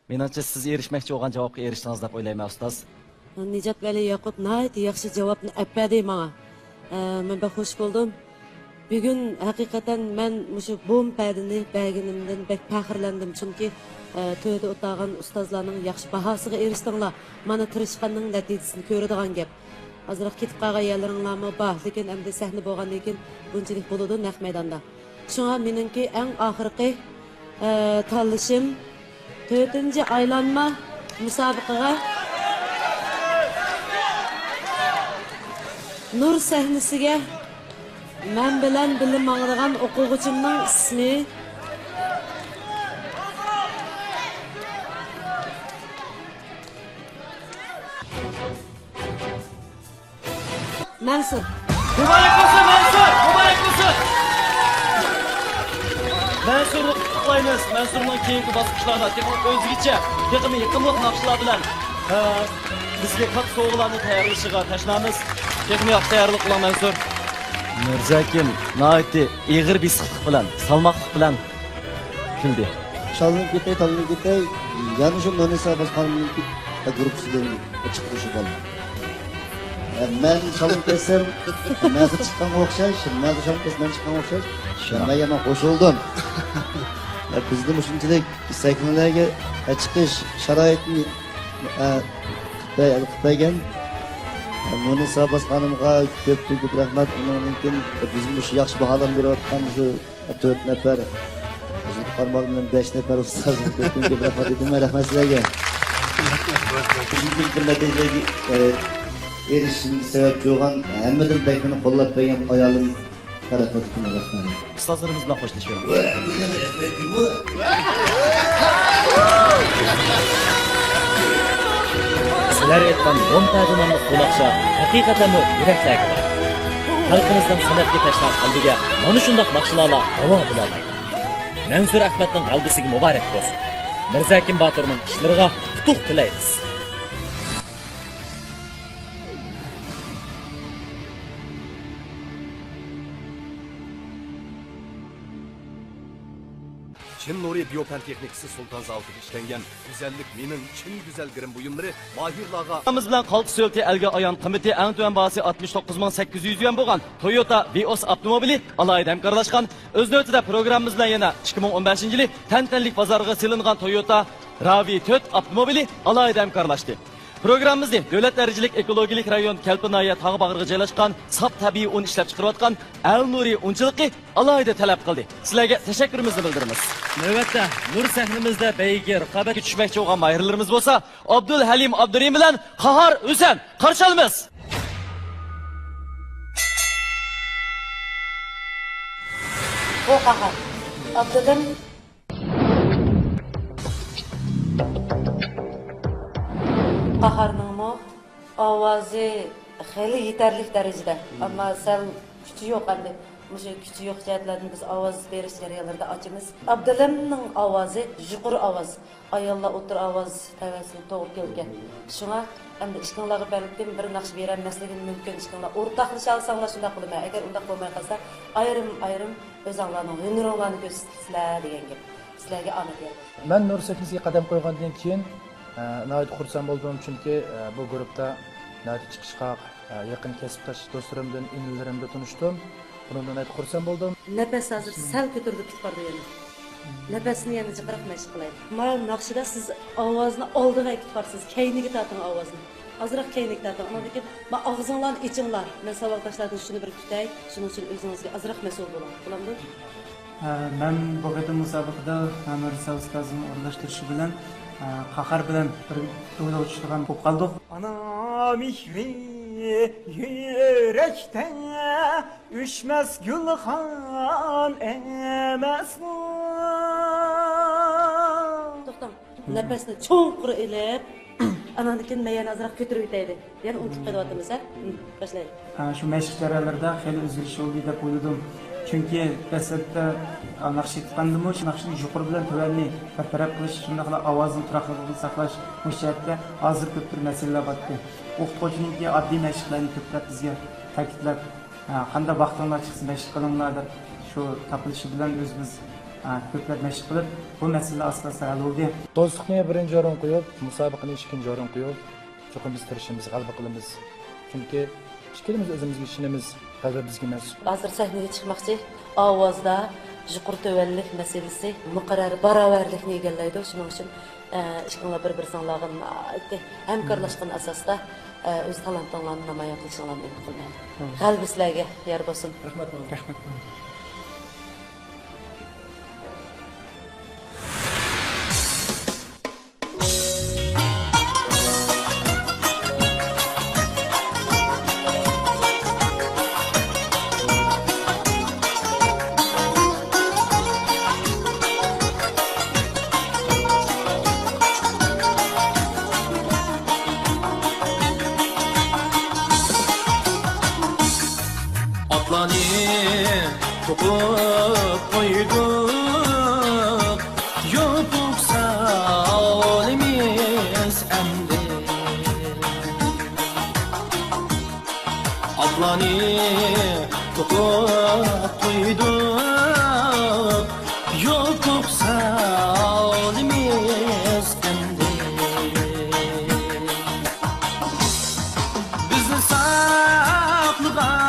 مېنىڭچە، سىز ئېرىشمەكچى بولغان جاۋابقا ئېرىشتىڭىز دەپ ئويلايمەن، ئۇستاز. نىجات ۋەلى ياقۇپ ناھايىتى ياخشى جاۋابنى ئەپ بەردى ماڭا. ئە، مەن بەك خوش بولدۇم. بۈگۈن ھەقىقەتەن مەن مۇشۇ بوم پەدىنى بەرگىنىمدىن بەك پەخىرلەندىم، چۈنكى، ئە، تۆردە ئولتۇرغان ئۇستازلارنىڭ ياخشى باھاسىغا ئېرىشتىڭلار. مانا تىرىشقاننىڭ نەتىجىسىنى كۆرىدىغان گەپ. ئازراق كېتىپ قالغان يەرلىرىڭلارمۇ بار، لېكىن ئەمدى سەھنە بولغاندىن كېيىن بۇنچىلىك بولىدۇ نەق مەيداندا. شۇڭا مېنىڭكى ئەڭ ئاخىرقى، ئە، تاللىشىم تۆتىنچى ئايلانما مۇسابىقىگە نۇر سەھنىسىگە مەن بىلەن بىللە ماڭىدىغان ئوقۇغۇچىمنىڭ ئىسمى مەنسۇر. مۇبارەك بولسۇن، مەنسۇر! مۇبارەك بولسۇن! مەنسۇرنى قۇتلۇقلايمىز. مەنسۇرنىڭ كېيىنكى باسقۇچلاردا تېخىمۇ ئۆزگىچە، تېخىمۇ يېقىملىق ناخشىلار بىلەن، ئە، بىزگە كاتتا سوۋغىلارنى تەييارلىشىغا تەشنامىز. تېخىمۇ ياخشى تەييارلىق قىلىڭ، مەنسۇر. مىرزەكىم ناھايىتى ئېغىر بېسىقلىق بىلەن، سالماقلىق بىلەن كۈلدى. شاللىنىپ كېتەي، تاللىنىپ كېتەي، يەنە شۇ نۇرنىسا ئابباس خانىمنىڭ گۇرۇپپىسىدىن چىققۇچى بولدى. مەن شاللىنىپ كەتسەم، مەنسۇر چىققانغا ئوخشاش، مەنسۇر شاللىنىپ كەتسە، مەن چىققانغا ئوخشاش. شۇنداق. مەن يامان قوشۇلدۇم. بىزنى مۇشۇنچىلىك سەھنىلەرگە چىقىش شارائىتىنى، ئە، قىلىپ بەرگەن مۇنىسا ئابباس خانىمغا كۆپتىن كۆپ رەھمەت. ئۇنىڭدىن كېيىن بىزمۇ شۇ ياخشى باھالارنى بېرىۋاتقان شۇ تۆت نەپەر، ئۈزۈلۈپ قارىماق بىلەن بەش نەپەر ئۇستازغا كۆپتىن كۆپ رەھمەت ئېيتىمەن، رەھمەت سىلەرگە. بىر نەتىجىلىك، ئە، ئېرىشىشىمگە سەۋەبچى بولغان، ھەممىدىن بەك مېنى قوللاپ بەرگەن ئايالىم، ئۇستازلىرىمىز بىلەن خوشلىشىۋېلىڭ. سىلەر ئېيتقان مۇمتازە ناملىق بۇ ناخشا ھەقىقەتەنمۇ يۈرەكلەرگە بار. خەلقىمىزنىڭ سەنئەتكە تەشنا قەلبىگە مانا شۇنداق ناخشىلارلا داۋا بولالايدۇ. مەنسۇر ئەخمەتنىڭ غەلىبىسىگە مۇبارەك بولسۇن. مىرزەكىم باتۇرنىڭ ئىشلىرىغا ئۇتۇق تىلەيمىز. چىن نۇرى بىيو پەن تېخنىكىسى سۇلتان زاۋۇتىدا ئىشلەنگەن گۈزەللىك مېنىڭ چىن گۈزەل گىرىم بۇيۇملىرى ماھىرلارغا. مىز بىلەن قالتىس ھۆلىتى ئەلگە ئايان قىممىتى ئەڭ تۆۋەن باھاسى ئاتمىش توققۇز مىڭ سەككىز يۈز يۈەن بولغان تويوتا ۋىئوس ئاپتوموبىلى ئالاھىدە ھەمكارلاشقان. ئۆز نۆۋىتىدە پروگراممىمىز بىلەن يەنە ئىككى مىڭ ئون بەشىنچى يىلى تەنتەنىلىك بازارغا سېلىنغان تويوتا راۋى تۆت ئاپتوموبىلى ئالاھىدە ھەمكارلاشتى. پروگراممىمىزنى دۆلەت دەرىجىلىك ئېكولوگىيەلىك رايون كەلپىن ناھىيە تاغ باغرىغا جايلاشقان ساپ تەبىئىي ئۇن ئىشلەپچىقىرىۋاتقان ئەل نۇرى ئۇنچىلىقى ئالاھىدە تەلەپ قىلدى. سىلەرگە تەشەككۈرىمىزنى بىلدۈرىمىز. نۆۋەتتە نۇر سەھنىمىزدە بەيگىگە رىقابەتكە چۈشمەكچى بولغان ماھىرلىرىمىز بولسا ئابدۇلھەلىم ئابدۇرېھىم بىلەن قاھار ھۈسەن قارشى ئالىمىز. بۇ قاھار. ئابدۇلىم. قاھارنىڭمۇ ئاۋازى خېلى يېتەرلىك دەرىجىدە، ئەمما سەل كۈچى يوق ئەمدى. مۇشۇ كۈچى يوق جەھەتلەردىن بىز ئاۋاز بېرىش جەريانلىرىدا ئاچىمىز. ئابدۇلىمنىڭ ئاۋازى يۇقىرى ئاۋاز، ئاياللار ئوتتۇرا ئاۋاز تەۋەسىگە توغرا كېلىدىكەن. شۇڭا ئەمدى ئىككىڭلارغا بەلكىم بىر ناخشا بېرەلمەسلىكىم مۇمكىن، ئىككىڭلار ئورتاقلىشالساڭلار شۇنداق بولىمەن. ئەگەر ئۇنداق بولماي قالسا، ئايرىم-ئايرىم ئۆزۈڭلارنىڭ ھۈنىرىڭلارنى كۆرسىتىسىلەر دېگەن گەپ. سىلەرگە ئامەت يار بولسۇن. مەن نۇر سەھنىسىگە قەدەم قويغاندىن كېيىن، ئە، ناھايىتى خۇرسەن بولدۇم، چۈنكى، ئە، بۇ گۇرۇپپىدا ناھايىتى چىقىشقاق، ئە، يېقىن كەسىپداش دوستلىرىمدىن، ئىنىلىرىمدىن تونۇشتۇم. بۇنىڭدىن ناھايىتى خۇرسەن بولدۇم. نەپەس ھازىر سەل كۆتۈرۈلۈپ كېتىپ بارىدۇ يەنە. نەپەسنى يەنە جىقراق مەشىق قىلايلى. مانا ناخشىدا سىز ئاۋازنى ئالدىغا ئەكېتىپ بارسىز، كەينىگە تارتىڭ ئاۋازنى. ئازراق كەينىگە تارتىڭ. ئۇنىڭدىن كېيىن، ما، ئاغزىڭلارنى ئېچىڭلار. مەن ساۋاقداشلاردىن شۇنى بىر كۈتەي. شۇنىڭ ئۈچۈن ئۆزىڭىزگە ئازراق مەسئۇل بولۇڭ. بولامدۇ؟ ھە، مەن بۇ قېتىم مۇسابىقىدە مەمۇرۇت ئۇستازنىڭ ئورۇنلاشتۇرۇشى بىلەن، ھە، قاھار بىلەن بىر دۇبلغا چۈشىدىغان بولۇپ قالدۇق. ئانا مېھرى يۈرەكتە ئۆچمەس گۈلخان ئەمەسمۇ؟ توختاڭ. نەپەسنى چوڭقۇر ئېلىپ، ئاناندىن كېيىن مەيەنى ئازراق كۆتۈرۈۋېتەيلى. يەنە ئۇنتۇپ قېلىۋاتىمىز، ھە؟ مم، باشلايلى. ھە، شۇ مەشىق جەريانلىرىدا خېلى ئۆزگىرىش بولدى دەپ ئويلىدىم. چۈنكى دەسلەپتە، ئا، ناخشا ئېيتقاندىمۇ شۇ ناخشىنى يۇقىرى بىلەن تۆۋەننى بىر تەرەپ قىلىش، شۇنداقلا ئاۋازنىڭ تۇراقلىقلىقىنى ساقلاش، مۇشۇ جەھەتتە ھازىر كۆپتۇر مەسىلىلەر بارتتى. ئوقۇتقۇچىنىڭكى ئاددىي مەشىقلەرنى كۆپلەپ بىزگە تەكىتلەپ، ھە، قانداق ۋاقتىڭلار چىقسا مەشىق قىلىڭلار دەپ، شۇ تاپىلىشى بىلەن ئۆزىمىز، ھە، كۆپلەپ مەشىق قىلىپ، بۇ مەسىلە ئاستا-ئاستا ھەل بولدى. دوستلۇقنى بىرىنچى ئورۇنغا قويۇپ، مۇسابىقىنى ئىككىنچى ئورۇنغا قويۇپ، چوقۇم بىز تىرىشىمىز، غەلىبە قىلىمىز. چۈنكى ئىككىلىمىز ئۆزىمىزگە ئىشىنىمىز، غەلىبە بىزگە مەنسۇپ. ھازىر سەھنىگە چىقماقچى. ئاۋازدا يۇقىرى تۆۋەنلىك مەسىلىسى، مۇقەررەر باراۋەرلىكنى ئىگىلەيدۇ. شۇنىڭ ئۈچۈن، ئە، ئىككىڭلار بىر-بىرىڭلارغا ناھايىتى ھەمكارلاشقان ئاساستا، ئە، ئۆز تالانتىڭلارنى نامايان قىلىشىڭلارنى ئۈمىد قىلىمەن. مم. غەلىبە سىلەرگە يار بولسۇن. رەھمەت، رەھمەت. ئاتلارنى توقۇپ قويدۇق، يوپۇق سالىمىز ئەمدى. ئاتلارنى توقۇپ قويدۇق، يوپۇق سالىمىز ئەمدى. بىزنى ساقلىغان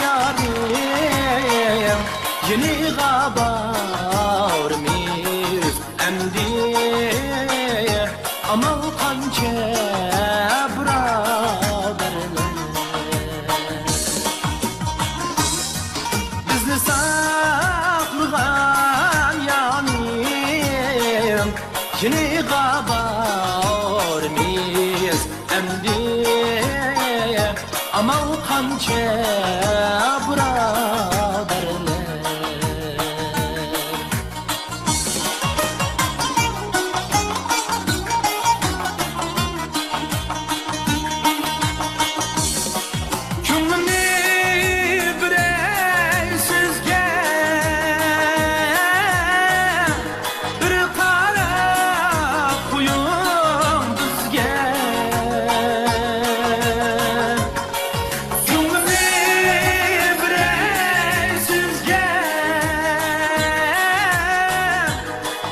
يارىم، يېنىغا بارىمىز ئەمدى. ئامال قانچە، بۇرادەرلەر؟ بىزنى ساقلىغان يارىم، يېنىغا بارىمىز ئەمدى. ئامال قانچە، بۇرادەرلەر؟ كۆڭلۈمنى بېرەي سىزگە، بىر قاراپ قويۇڭ بىزگە. كۆڭلۈمنى بېرەي سىزگە،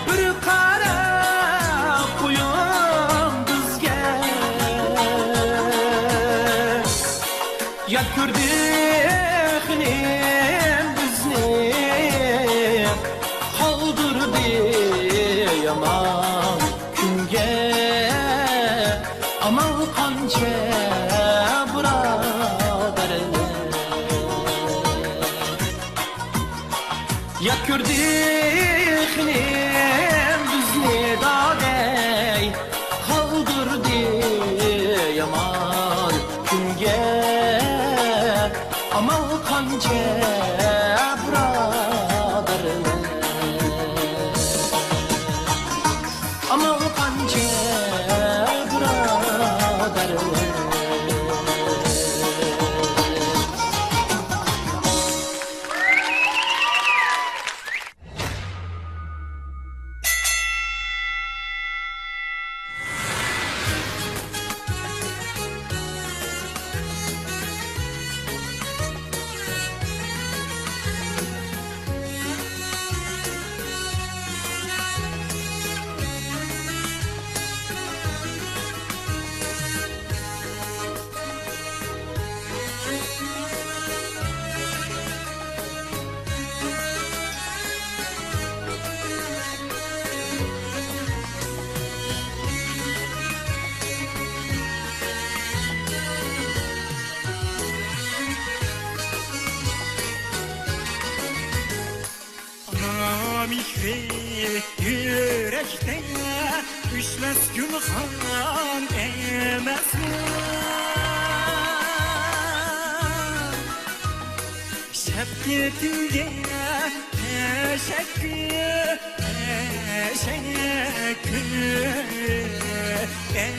بىر قاراپ قويۇڭ بىزگە. يات كۆردى خېنىم بىزنى، قالدۇردى يامان كۈنگە. ئامال قانچە، بۇرادەرلەر؟ يات كۆردى خېنىم بىزنى دادەي، قالدۇردى يامان كۈنگە. ئامال قانچە، بۇرادەرلەر؟ ئامال قانچە، بۇرادەرلەر؟ يۈرەكتە ئۆچمەس گۈلخان ئەمەسمۇ؟ شەپقىتىڭگە تەشەككۈر، تەشەككۈر. ئەي،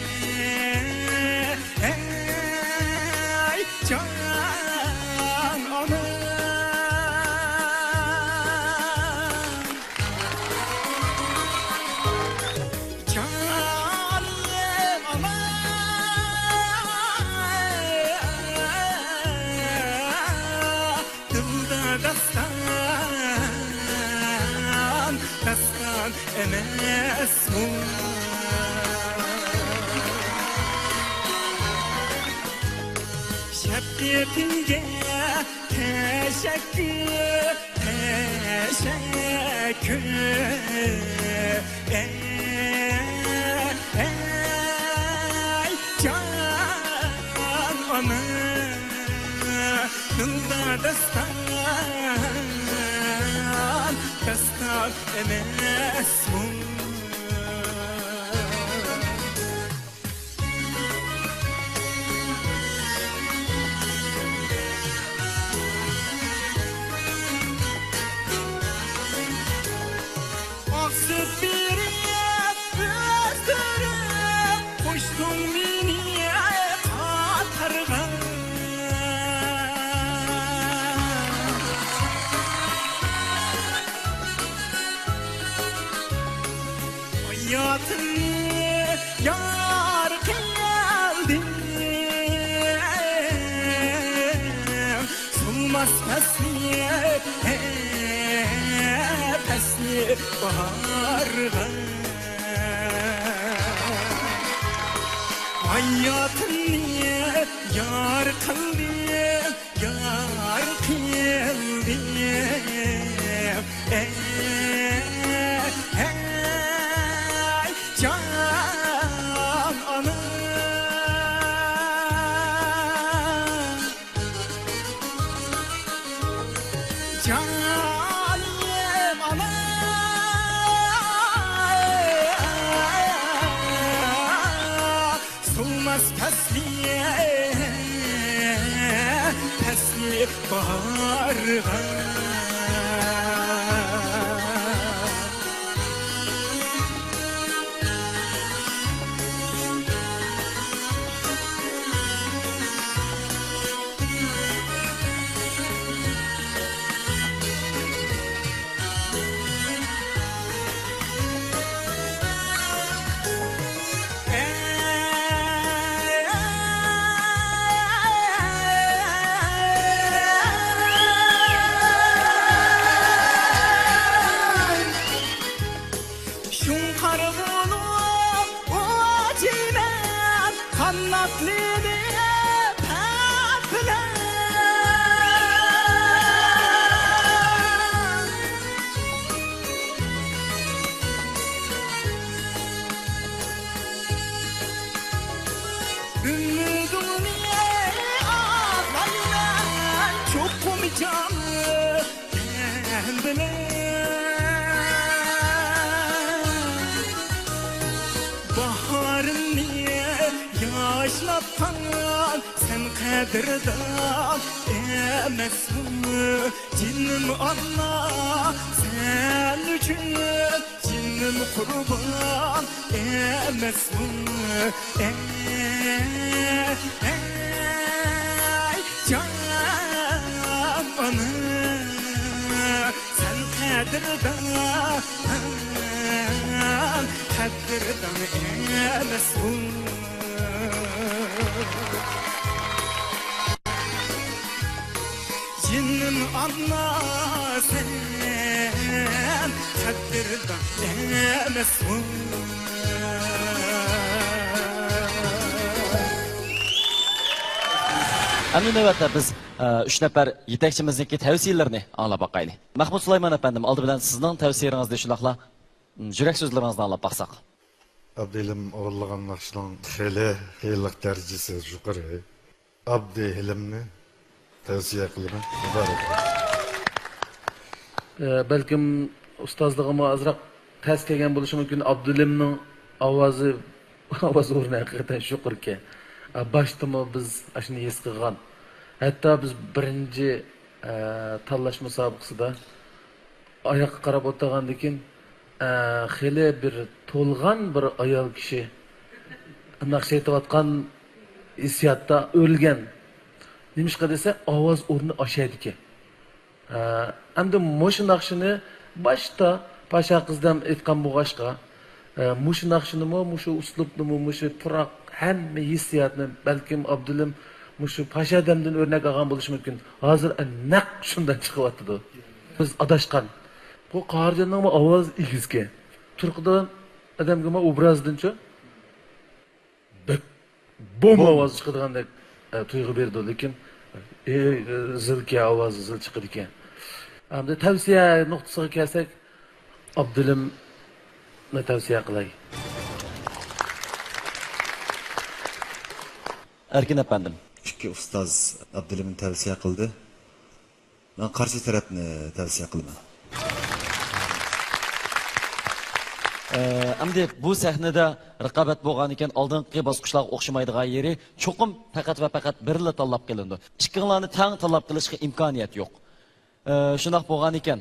ئەي، جان ئانا. جانىم ئامان، دىلدا داستان، داستان ئەمەسمۇ؟ شەپقىتىڭگە تەشەككۈر، تەشەككۈر. ئەي، ئەي، جان ئانا، دىلدا داستان، داستان ئەمەسمۇ؟ ئاقسۈت بېرىپ ئۆستۈرۈپ، قوشتۇڭ مېنى قاتارغا. ھاياتىمنى يار قىلدىم، سۇنماس پەسلى، پەسلى باھارغا. ھاياتىمنى يار قىلدىم، يار قىلدىم. ئەي، ئەي، جان ئانا، جانىم ئانا. سۇنماس پەسلى، پەسلى باھارغا. شۇڭقار بولۇپ ئۇچىمەن قاناتلىنىپ پەس بىلەن. ئۈمىدىڭنى ئاقلايمەن چوقۇم جان تەن بىلەن. باھارىمنى ياشناتقان سەن قەدىردان ئەمەسمۇ؟ جېنىم ئانا، سەن ئۈچۈن جېنىم قۇربان ئەمەسمۇ؟ ئەي، ئەي، جان ئانا، سەن قەدىردان، قەدىردان ئەمەسمۇ؟ جېنىم ئانا، سەن قەدىردان ئەمەسمۇ؟ ئەمدى نۆۋەتتە بىز، ئە، ئۈچ نەپەر يېتەكچىمىزنىڭكى تەۋسىيەلىرىنى ئاڭلاپ باقايلى. مەھمۇت سۇلايمان ئەپەندىم، ئالدى بىلەن سىزنىڭ تەۋسىيەلىرىڭىزنى، شۇنداقلا، م، يۈرەك سۆزلىرىڭىزنى ئاڭلاپ باقساق. ئابدىھېلىم ئورۇنلىغان ناخشىنىڭ خېلى قىيىنلىق دەرىجىسى يۇقىرى. ئابدىھېلىمنى تەۋسىيە قىلىمەن. مۇبارەك. ئە، بەلكىم ئۇستازلىقىمۇ ئازراق تەس كەلگەن بولۇشى مۇمكىن. ئابدۇلىمنىڭ ئاۋازى، ئاۋاز ئورنى ھەقىقەتەن يۇقىرىكەن. ئە، باشتىمۇ بىز ئاشۇنى ھېس قىلغان. ھەتتا بىز بىرىنچى، ئە، تاللاش مۇسابىقىسىدا ئاياققا قاراپ ئولتۇرغاندىن كېيىن، ئە، خېلى بىر تولغان بىر ئايال كىشى ناخشا ئېيتىۋاتقان ھېسسىياتتا ئۆرۈلگەن. نېمىشقا دېسە، ئاۋاز ئورنى ئاشايدىكەن. ئە، ئەمدى مۇشۇ ناخشىنى باشتا پاشا قىزدەم ئېيتقان بولغاچقا، ئە، مۇشۇ ناخشىنىمۇ، مۇشۇ ئۇسلۇبنىمۇ، مۇشۇ پۇراق ھەممە ھېسسىياتنى بەلكىم ئابدۇلىم مۇشۇ پاشا دەمدىن ئۆرنەك ئالغان بولۇشى مۇمكىن. ھازىر، ئە، نەق شۇنداق چىقىۋاتىدۇ. بىز ئاداشقان. بۇ قاھارجاننىڭمۇ ئاۋاز ئېگىزكەن. تۇرقىدىن ئادەمگىمۇ ئوبرازدىنچۇ بەك بوم ئاۋاز چىقىدىغاندەك، ئە، تۇيغۇ بېرىدۇ، لېكىن، ئە، زىلكە ئاۋازى زىل چىقىدىكەن. ئەمدى تەۋسىيە نۇقتىسىغا كەلسەك، ئابدۇلىمنى تەۋسىيە قىلاي. ئەركىن ئەپەندىم. ئىككى ئۇستاز ئابدۇلىمنى تەۋسىيە قىلدى. مەن قارشى تەرەپنى تەۋسىيە قىلىمەن. ئە، ئەمدى بۇ سەھنىدە رىقابەت بولغانىكەن، ئالدىنقى باسقۇچلارغا ئوخشىمايدىغان يېرى، چوقۇم پەقەت ۋە پەقەت بىرلا تاللاپ قېلىنىدۇ. ئىككىڭلارنى تەڭ تاللاپ قېلىشقا ئىمكانىيەت يوق. ئە، شۇنداق بولغانىكەن،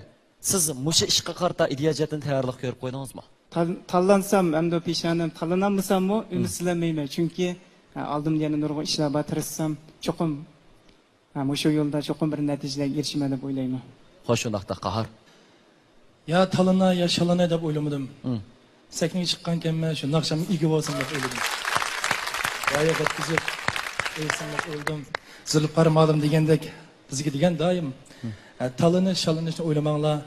سىز مۇشۇ ئىشقا قارىتا ئىدىيە جەھەتتىن تەييارلىق كۆرۈپ قويدىڭىزمۇ؟ تال-، تاللانسام، ئەمدى پېشانەم تاللىنالمىساممۇ، ئۈمىدسىزلەنمەيمەن. چۈنكى، ئە، ئالدىمدا يەنە نۇرغۇن ئىشلار بار، تىرىشسام، چوقۇم ھە، مۇشۇ يولدا چوقۇم بىر نەتىجىلەرگە ئېرىشىمەن دەپ ئويلايمەن. خوش، شۇنداقتا قاھار. يا تالىنا، يا شالىنا دەپ ئويلىمىدىم. مم. سەھنىگە چىققانكەنمەن، شۇ ناخشامغا ئىگە بولسام دەپ ئويلىدىم. رايىغا يەتكۈزۈپ ئېيتسام دەپ ئويلىدىم. زۇلپىقار مۇئەللىم دېگەندەك، بىزگە دېگەن دائىم، مم، ھە، تالىنىش، شالىنىشنى ئويلىماڭلار،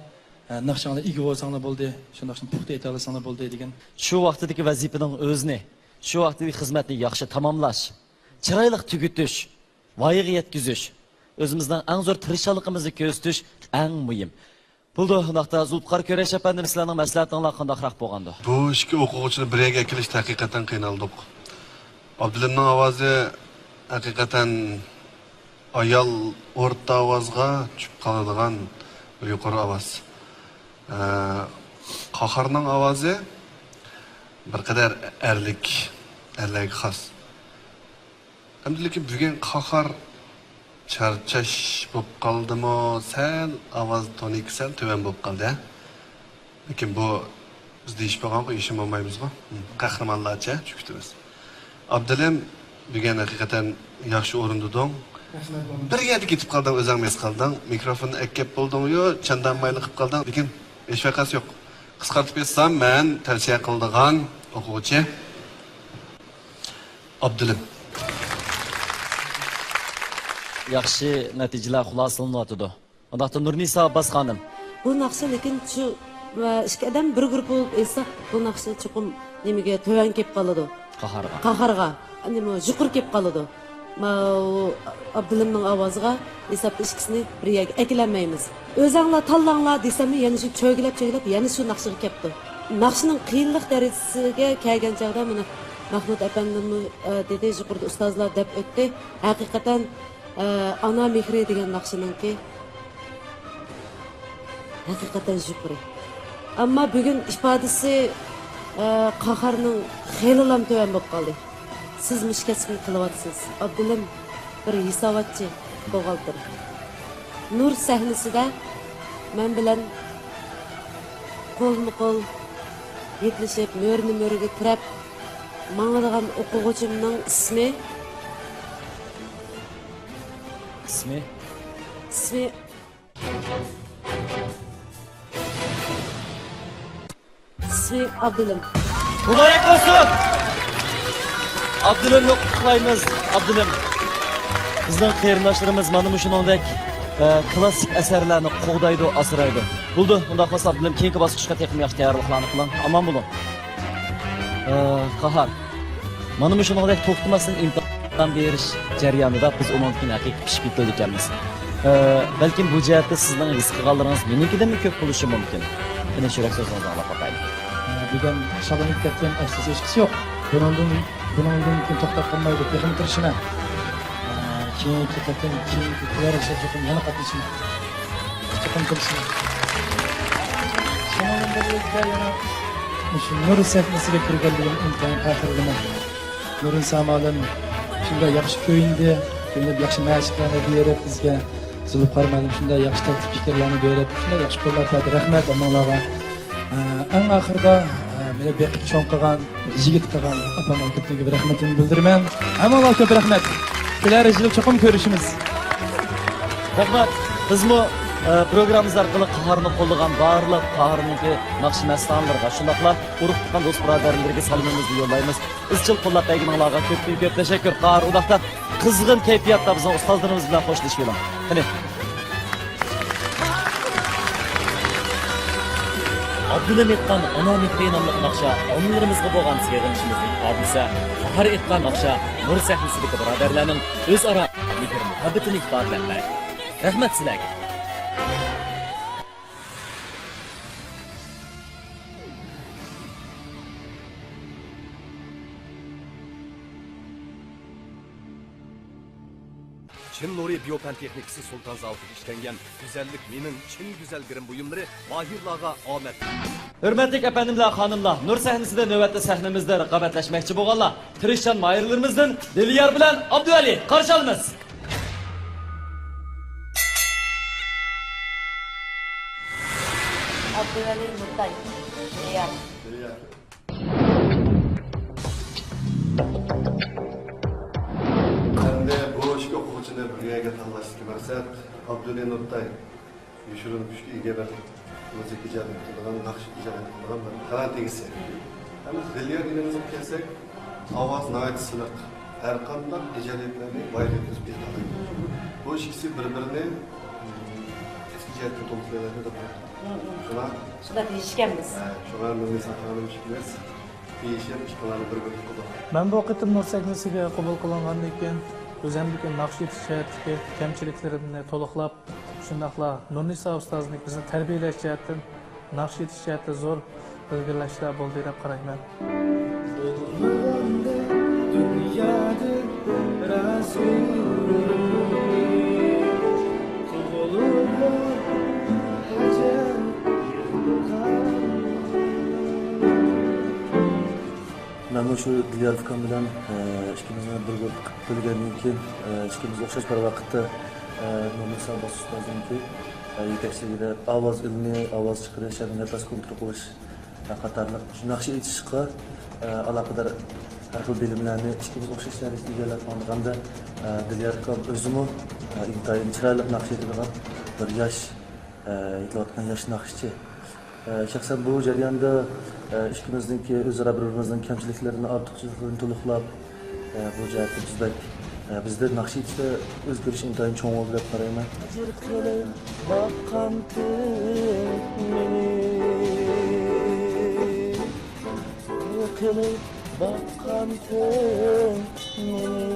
ھە، ناخشاڭلار ئىگە بولساڭلار بولدى، شۇ ناخشىنى پۇختا ئېيتالىساڭلار بولدى دېگەن. شۇ ۋاقتىدىكى ۋەزىپىنىڭ ئۆزىنى، شۇ ۋاقتىدىكى خىزمەتنى ياخشى تاماملاش، چىرايلىق تۈگىتىش، ۋايىغا يەتكۈزۈش، ئۆزىمىزنىڭ ئەڭ زور تىرىشچانلىقىمىزنى كۆرسىتىش ئەڭ مۇھىم. بولىدۇ، ئۇنداقتا زۇلپىقار كۆرەش ئەپەندىم، سىلەرنىڭ مەسلىھەتىڭلار قانداقراق بولغاندۇ؟ بۇ ئىككى ئوقۇغۇچىنى بىر يەرگە ئەكېلىشتە ھەقىقەتەن قىينالدۇق. ئابدۇلىمنىڭ ئاۋازى ھەقىقەتەن ئايال ئورتا ئاۋازغا چۈشۈپ قالىدىغان بىر يۇقىرى ئاۋاز. ئە، قاھارنىڭ ئاۋازى بىر قەدەر ئەرلىك، ئەرلەرگە خاس. ئەمدى لېكىن بۈگۈن قاھار چارچاش بولۇپ قالدىمۇ، سەل ئاۋاز تونىكى سەل تۆۋەن بولۇپ قالدى، ھە؟ لېكىن بۇ بىز دېيىشىپ بولغانغۇ، ئىشىم بولمايمىزغۇ. قەھرىمانلارچە چۈشكۈتىمىز. ئابدۇلىم، بۈگۈن ھەقىقەتەن ياخشى ئورۇندىدىڭ. رەھمەت، بولدى. بىر يەردە كېتىپ قالدىڭ، ئۆزۈڭ مەس قالدىڭ. مىكروفوننى ئەكەپ بولدۇڭ، يو، چاندانمايلا قىلىپ قالدىڭ. لېكىن ھېچ ۋەقەسى يوق. قىسقارتىپ ئېيتسام، مەن تەۋسىيە قىلىدىغان ئوقۇغۇچى ئابدۇلىم. ياخشى نەتىجىلەر خۇلاسىلىنىۋاتىدۇ. ئۇنداقتا نۇرنىسا ئابباس خانىم. بۇ ناخشا، لېكىن شۇ، ئە، ئىككى ئادەم بىر گۇرۇپپا بولۇپ ئېيتساق، بۇ ناخشا چوقۇم نېمىگە تۆۋەن كېلىپ قالىدۇ. قاھارغا. قاھارغا. نېمە، يۇقىرى كېلىپ قالىدۇ. ماۋۇ ئابدۇلىمنىڭ ئاۋازىغا ھېسابتا ئىككىسىنى بىر يەرگە ئەكىلەلمەيمىز. ئۆزەڭلار تاللاڭلار دېسەممۇ، يەنە شۇ چۆگىلەپ، چۆگىلەپ يەنە شۇ ناخشىغا كەپتۇ. ناخشىنىڭ قىيىنلىق دەرىجىسىگە كەلگەن چاغدا، مانا، مەھمۇد ئەپەندىممۇ، ئە، دېدى، يۇقىرىدا ئۇستازلار دەپ ئۆتتى. ھەقىقەتەن، ئە، ئانا مېھرى دېگەن ناخشىنىڭكى ھەقىقەتەن يۇقىرى. ئەمما بۈگۈن ئىپادىسى، ئە، قاھارنىڭ خېلىلام تۆۋەن بولۇپ قالدى. سىز مۇشۇ كەسىپنى قىلىۋاتىسىز. ئابدۇلىم بىر ھېساباتچى بولغانتىم. نۇر سەھنىسىدە مەن بىلەن قولمۇ قول يېتىلىشىپ، مۈرىنى مۈرىگە تىرەپ ماڭىدىغان ئوقۇغۇچىمنىڭ ئىسمى، ئىسمى؟ ئىسمى ئىسمى ئابدۇلىم. مۇبارەك بولسۇن! ئابدۇلىمنى قۇتلۇقلايمىز، ئابدۇلىم. بىزنىڭ قېرىنداشلىرىمىز مانا مۇشۇنىڭدەك، ئە، كلاسسىك ئەسەرلەرنى قوغدايدۇ، ئاسرايدۇ. بولدى، ئۇنداق بولسا ئابدۇلىم كېيىنكى باسقۇچقا تېخىمۇ ياخشى تەييارلىقلارنى قىلىڭ. ئامان بولۇڭ. ئە، قاھار. مانا مۇشۇنىڭدەك توختىماستىن ئىمتىھان بېرىش جەريانىدا بىز ئۇنىڭدىن كېيىن ھەقىقىي پىشىپ يېتىلىدىكەنمىز. ئە، بەلكىم بۇ جەھەتتە سىزنىڭ ھېس قىلغانلىرىڭىز مېنىڭكىدىنمۇ كۆپ بولۇشى مۇمكىن. قېنى، يۈرەك سۆزىڭىزنى ئاڭلاپ باقايلى. ئە، بۈگۈن شاللىنىپ كەتكەن، ئەپسۇس، ھېچقىسى يوق. بۇنىڭدىن، بۇنىڭدىن كېيىن توختاپ قالمايدۇ، تېخىمۇ تىرىشىمەن. ئە، كېيىنكى قېتىم، كېيىنكى كېلەر يىللاردا چوقۇم يەنە قاتنىشىمەن. چوقۇم تىرىشىمەن. بىرلىكتە يەنە مۇشۇ نۇر سەھنىسىگە كىرگەنلىكىم ئىنتايىن پەخىرلىنىمەن. نۇرنىسا مۇئەللىم شۇنداق ياخشى كۆيۈندى، كۆيۈنۈپ ياخشى مەشىقلەرنى بېرىپ بىزگە، زۇلۇپخار مۇئەللىم شۇنداق ياخشى تەكلىپ پىكىرلەرنى بېرىپ، شۇنداق ياخشى قوللاپ بەردى. رەھمەت ھەممىڭلارغا. ئە، ئەڭ ئاخىرىدا، ئە، مېنى بېقىپ چوڭ قىلغان، يىگىت قىلغان ئاپامغا كۆپتىن كۆپ رەھمىتىمنى بىلدۈرىمەن. ھەممىڭلارغا كۆپ رەھمەت. كېلەر يىل چوقۇم كۆرۈشىمىز. رەھمەت. بىزمۇ، ئە، پروگراممىمىز ئارقىلىق قاھارنى قوللىغان بارلىق قاھارنىڭكى ناخشا مەستانىلىرىغا، شۇنداقلا ئۇرۇق تۇغقان دوست بۇرادەرلىرىگە سالىمىمىزنى يوللايمىز. ئىزچىل قوللاپ بەرگىنىڭلارغا كۆپتىن كۆپ تەشەككۈر. قاھار ئۇنداقتا قىزغىن كەيپىياتتا بىزنىڭ ئۇستازلىرىمىز بىلەن خوشلىشىۋېلىڭ. قېنى. ئابدۇللا ئېيتقان ئانا مېھرى ناملىق ناخشا ئانىلىرىمىزغا بولغان سېغىنىشىمىزنى ئىپادىلىسە، قاھار ئېيتقان ناخشا نۇر سەھنىسىدىكى بۇرادەرلەرنىڭ ئۆزئارا مېھىر مۇھەببىتىنى ئىپادىلەپ بەردى. رەھمەت سىلەرگە. چىن نۇرى بىيو پەن تېخنىكىسى سۇلتان زاۋۇتىدا ئىشلەنگەن گۈزەللىك مېنىڭ چىن گۈزەل گىرىم بۇيۇملىرى ماھىرلارغا ئامەت. ھۆرمەتلىك ئەپەندىملەر، خانىملار، نۇر سەھنىسىدە نۆۋەتتە سەھنىمىزدە رىقابەتلەشمەكچى بولغانلار، تىرىشچان ماھىرلىرىمىزدىن دىليار بىلەن ئابدۇۋەلى قارشى ئالىمىز. ئابدۇۋەلى نۇرتاي، دىليار. ئەمدى بۇ ئىككى ئوقۇغۇچىنى بىر يەرگە تاللاشتىكى مەقسەت ئابدۇلى نۇرتاي يوشۇرۇن كۈچكە ئىگە بىر مۇزىكا ئىجاد قىلىدىغان، ناخشا ئىجاد قىلىدىغان بىر تالانت ئىگىسى. ئەمما دىليار ئىنىمىزغا كەلسەك، ئاۋازى ناھايىتى سىلىق، ھەر قانداق ئىجادىيەتلەرنى بايىتىپ ئۆتۈپ كېتەلەيدۇ. بۇ ئىككىسى بىر-بىرىنى، ئىم، كەسپىي جەھەتتىن تولۇقلايدۇ دەپ ئويلايمەن. شۇڭا شۇنداق دېيىشكەنمىز. ھە، شۇڭا نۇرنىسا خانىم ئىككىمىز دېيىشىپ، ئىككىڭلارنى بىر-بىرگە قوبۇل. مەن بۇ قېتىم نۇر سەھنىسىگە قوبۇل قىلىنغاندىن كېيىن، ئۆزۈمدىكى ناخشا ئېيتىش جەھەتتىكى كەمچىلىكلىرىمنى تولۇقلاپ، شۇنداقلا نۇرنىسا ئۇستازنى بىزنى تەربىيەلەش جەھەتتىن، ناخشا ئېيتىش جەھەتتە زور ئىلگىرىلەشلەر بولدى دەپ قارايمەن. دۇنيادىن رازى تۇغۇلۇپ ئەجەب يىغلىغان. مەنمۇ شۇ دىليار ئۇكام بىلەن، ئە، ئىككىمىزنى بىر گۇرۇپپا قىلىپ بۆلگەندىن كېيىن، ئە، ئىككىمىز ئوخشاش بىر ۋاقىتتا، ئە، نۇرنىسا باس ئۇستازنىڭكى، ئە، يېتەكچىلىكىدە ئاۋاز ئىلمى، ئاۋاز چىقىرىش، يەنى نەپەس كونترول قىلىش، ئە، قاتارلىق شۇ ناخشا ئېيتىشقا، ئە، ئالاقىدار ھەر خىل بىلىملەرنى ئىككىمىز ئوخشاش دەرىجىدە ئىگىلەپ ماڭغاندا، ئە، دىليار ئۇكام ئۆزىمۇ، ئە، ئىنتايىن چىرايلىق ناخشا ئېيتىدىغان بىر ياش، ئە، ئېيتىلىۋاتقان ياش ناخشىچى. ئە، شەخسەن بۇ جەرياندا، ئە، ئىككىمىزنىڭكى ئۆزئارا بىر-بىرىمىزنىڭ كەمچىلىكلىرىنى، ئارتۇقچىلىقلىرىنى تولۇقلاپ، ئە، بۇ جەھەتتە بىز بەك، ئە، بىزدە ناخشا ئېيتىشتا ئۆزگىرىش ئىنتايىن چوڭ بولدى دەپ قارايمەن. ئەجىر قىلىپ باققانتىڭ مېنى، قىلىپ باققانتىڭ مېنى.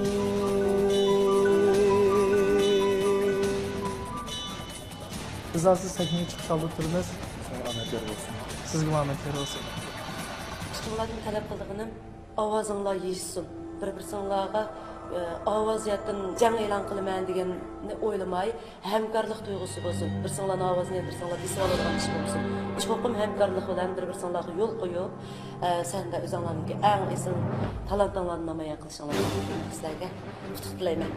بىز ھازىر سەھنىگە چىقىش ئالدىدا تۇرىمىز. ئامەت يار بولسۇن. سىزگىمۇ ئامەت يار بولسۇن. ئىككىڭلاردىن تەلەپ قىلىدىغىنىم، ئاۋازىڭلار يېيىشسۇن. بىر-بىرسىڭلارغا، ئە، ئاۋاز جەھەتتىن جەڭ ئېلان قىلىمەن دېگەننى ئويلىماي، ھەمكارلىق تۇيغۇسى بولسۇن. بىرسىڭلارنىڭ ئاۋازىنى بىرسىڭلار بېسىۋالىدىغان ئىش بولمىسۇن. چوقۇم ھەمكارلىق بىلەن بىر-بىرسىڭلارغا يول قويۇپ، ئە، سەھنىدە ئۆزۈڭلارنىڭكى ئەڭ ئېسىل تالانتىڭلارنى نامايان قىلىشىڭلارنى تىلەيمەن سىلەرگە. ئۇتۇق تىلەيمەن.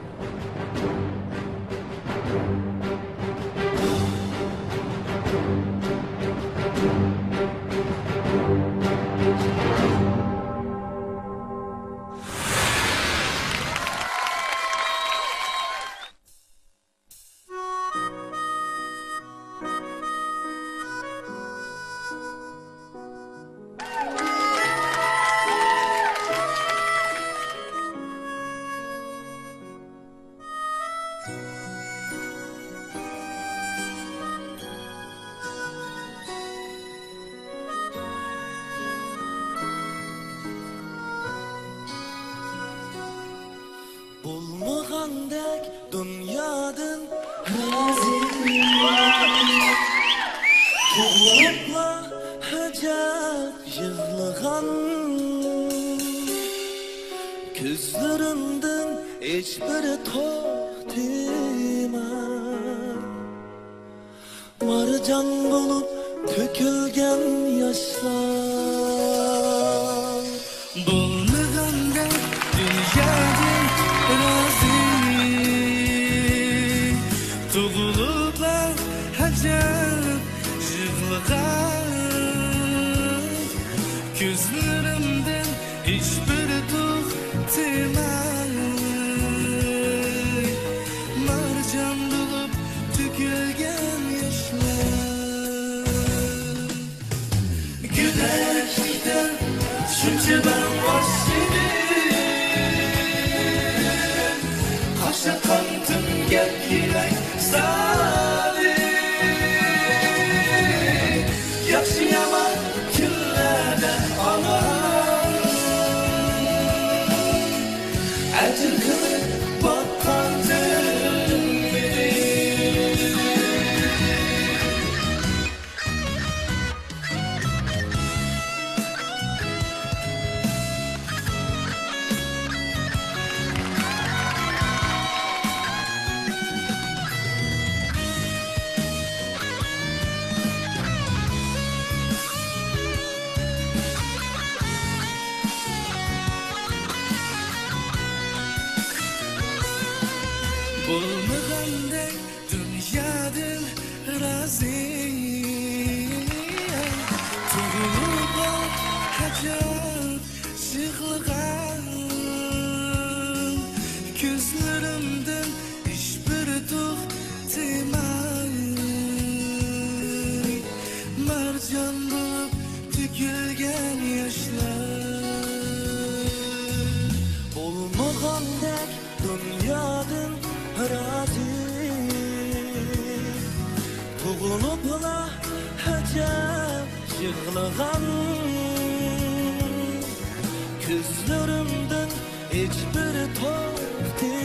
بولمىغاندەك دۇنيادىن رازى، تۇغۇلۇپلا ئەجەب يىغلىغان. كۆزلىرىمدىن ھېچبىر توختىماي مارجان بولۇپ تۆكۈلگەن ياشلار بولمىغاندەك دۇنيادىن رازى. تۇغۇلۇپلا ئەجەب يىغلىغان كۆزلىرىمدىن ھېچبىر توختىماي، مارجان بولۇپ تۆكۈلگەن ياشلار. گۆدەكلىكتە شۇنچە بەڭ باشلىدىم، قاش قانتىم گەپ يېمەي زادى. ياخشى يامان كۈنلەردە ئانا ئەجىر قىلىپ باققاندىن بېرى. بولمىغاندەك دۇنيادىن رازى. تۇغۇلۇپلا ئەجەب يىغلىغان كۆزلىرىمدىن ھېچبىر توختىماي، مارجان بولۇپ تۆكۈلگەن ياشلار. بولمىغاندەك دۇنيادىن رازى، تۇغۇلۇپلا ئەجەب يىغلىغان كۆزلىرىمدىن ھېچبىر توختىماي،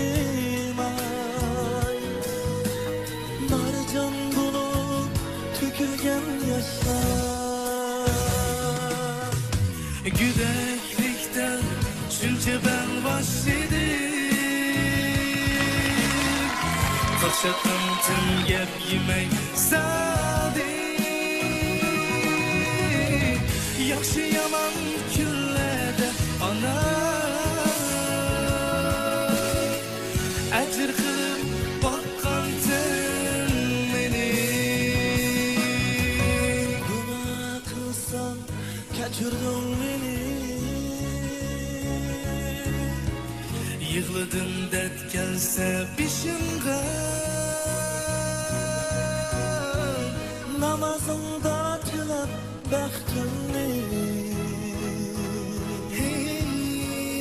مارجان بولۇپ تۆكۈلگەن ياشلار. گۆدەكلىكتە شۇنچە بەڭ باشلىدىم، قاش قانتىم گەپ يېمەي زادى. ياخشى يامان كۈنلەردە ئانا ئەجىر قىلىپ باققانتىڭ مېنى. گۇناھ قىلسام كەچۈردۈڭ مېنى. يىغلىدىم دەرد كەلسە بېشىمغا، نامازىڭدا تىلەپ بەختىمنى. ھەي،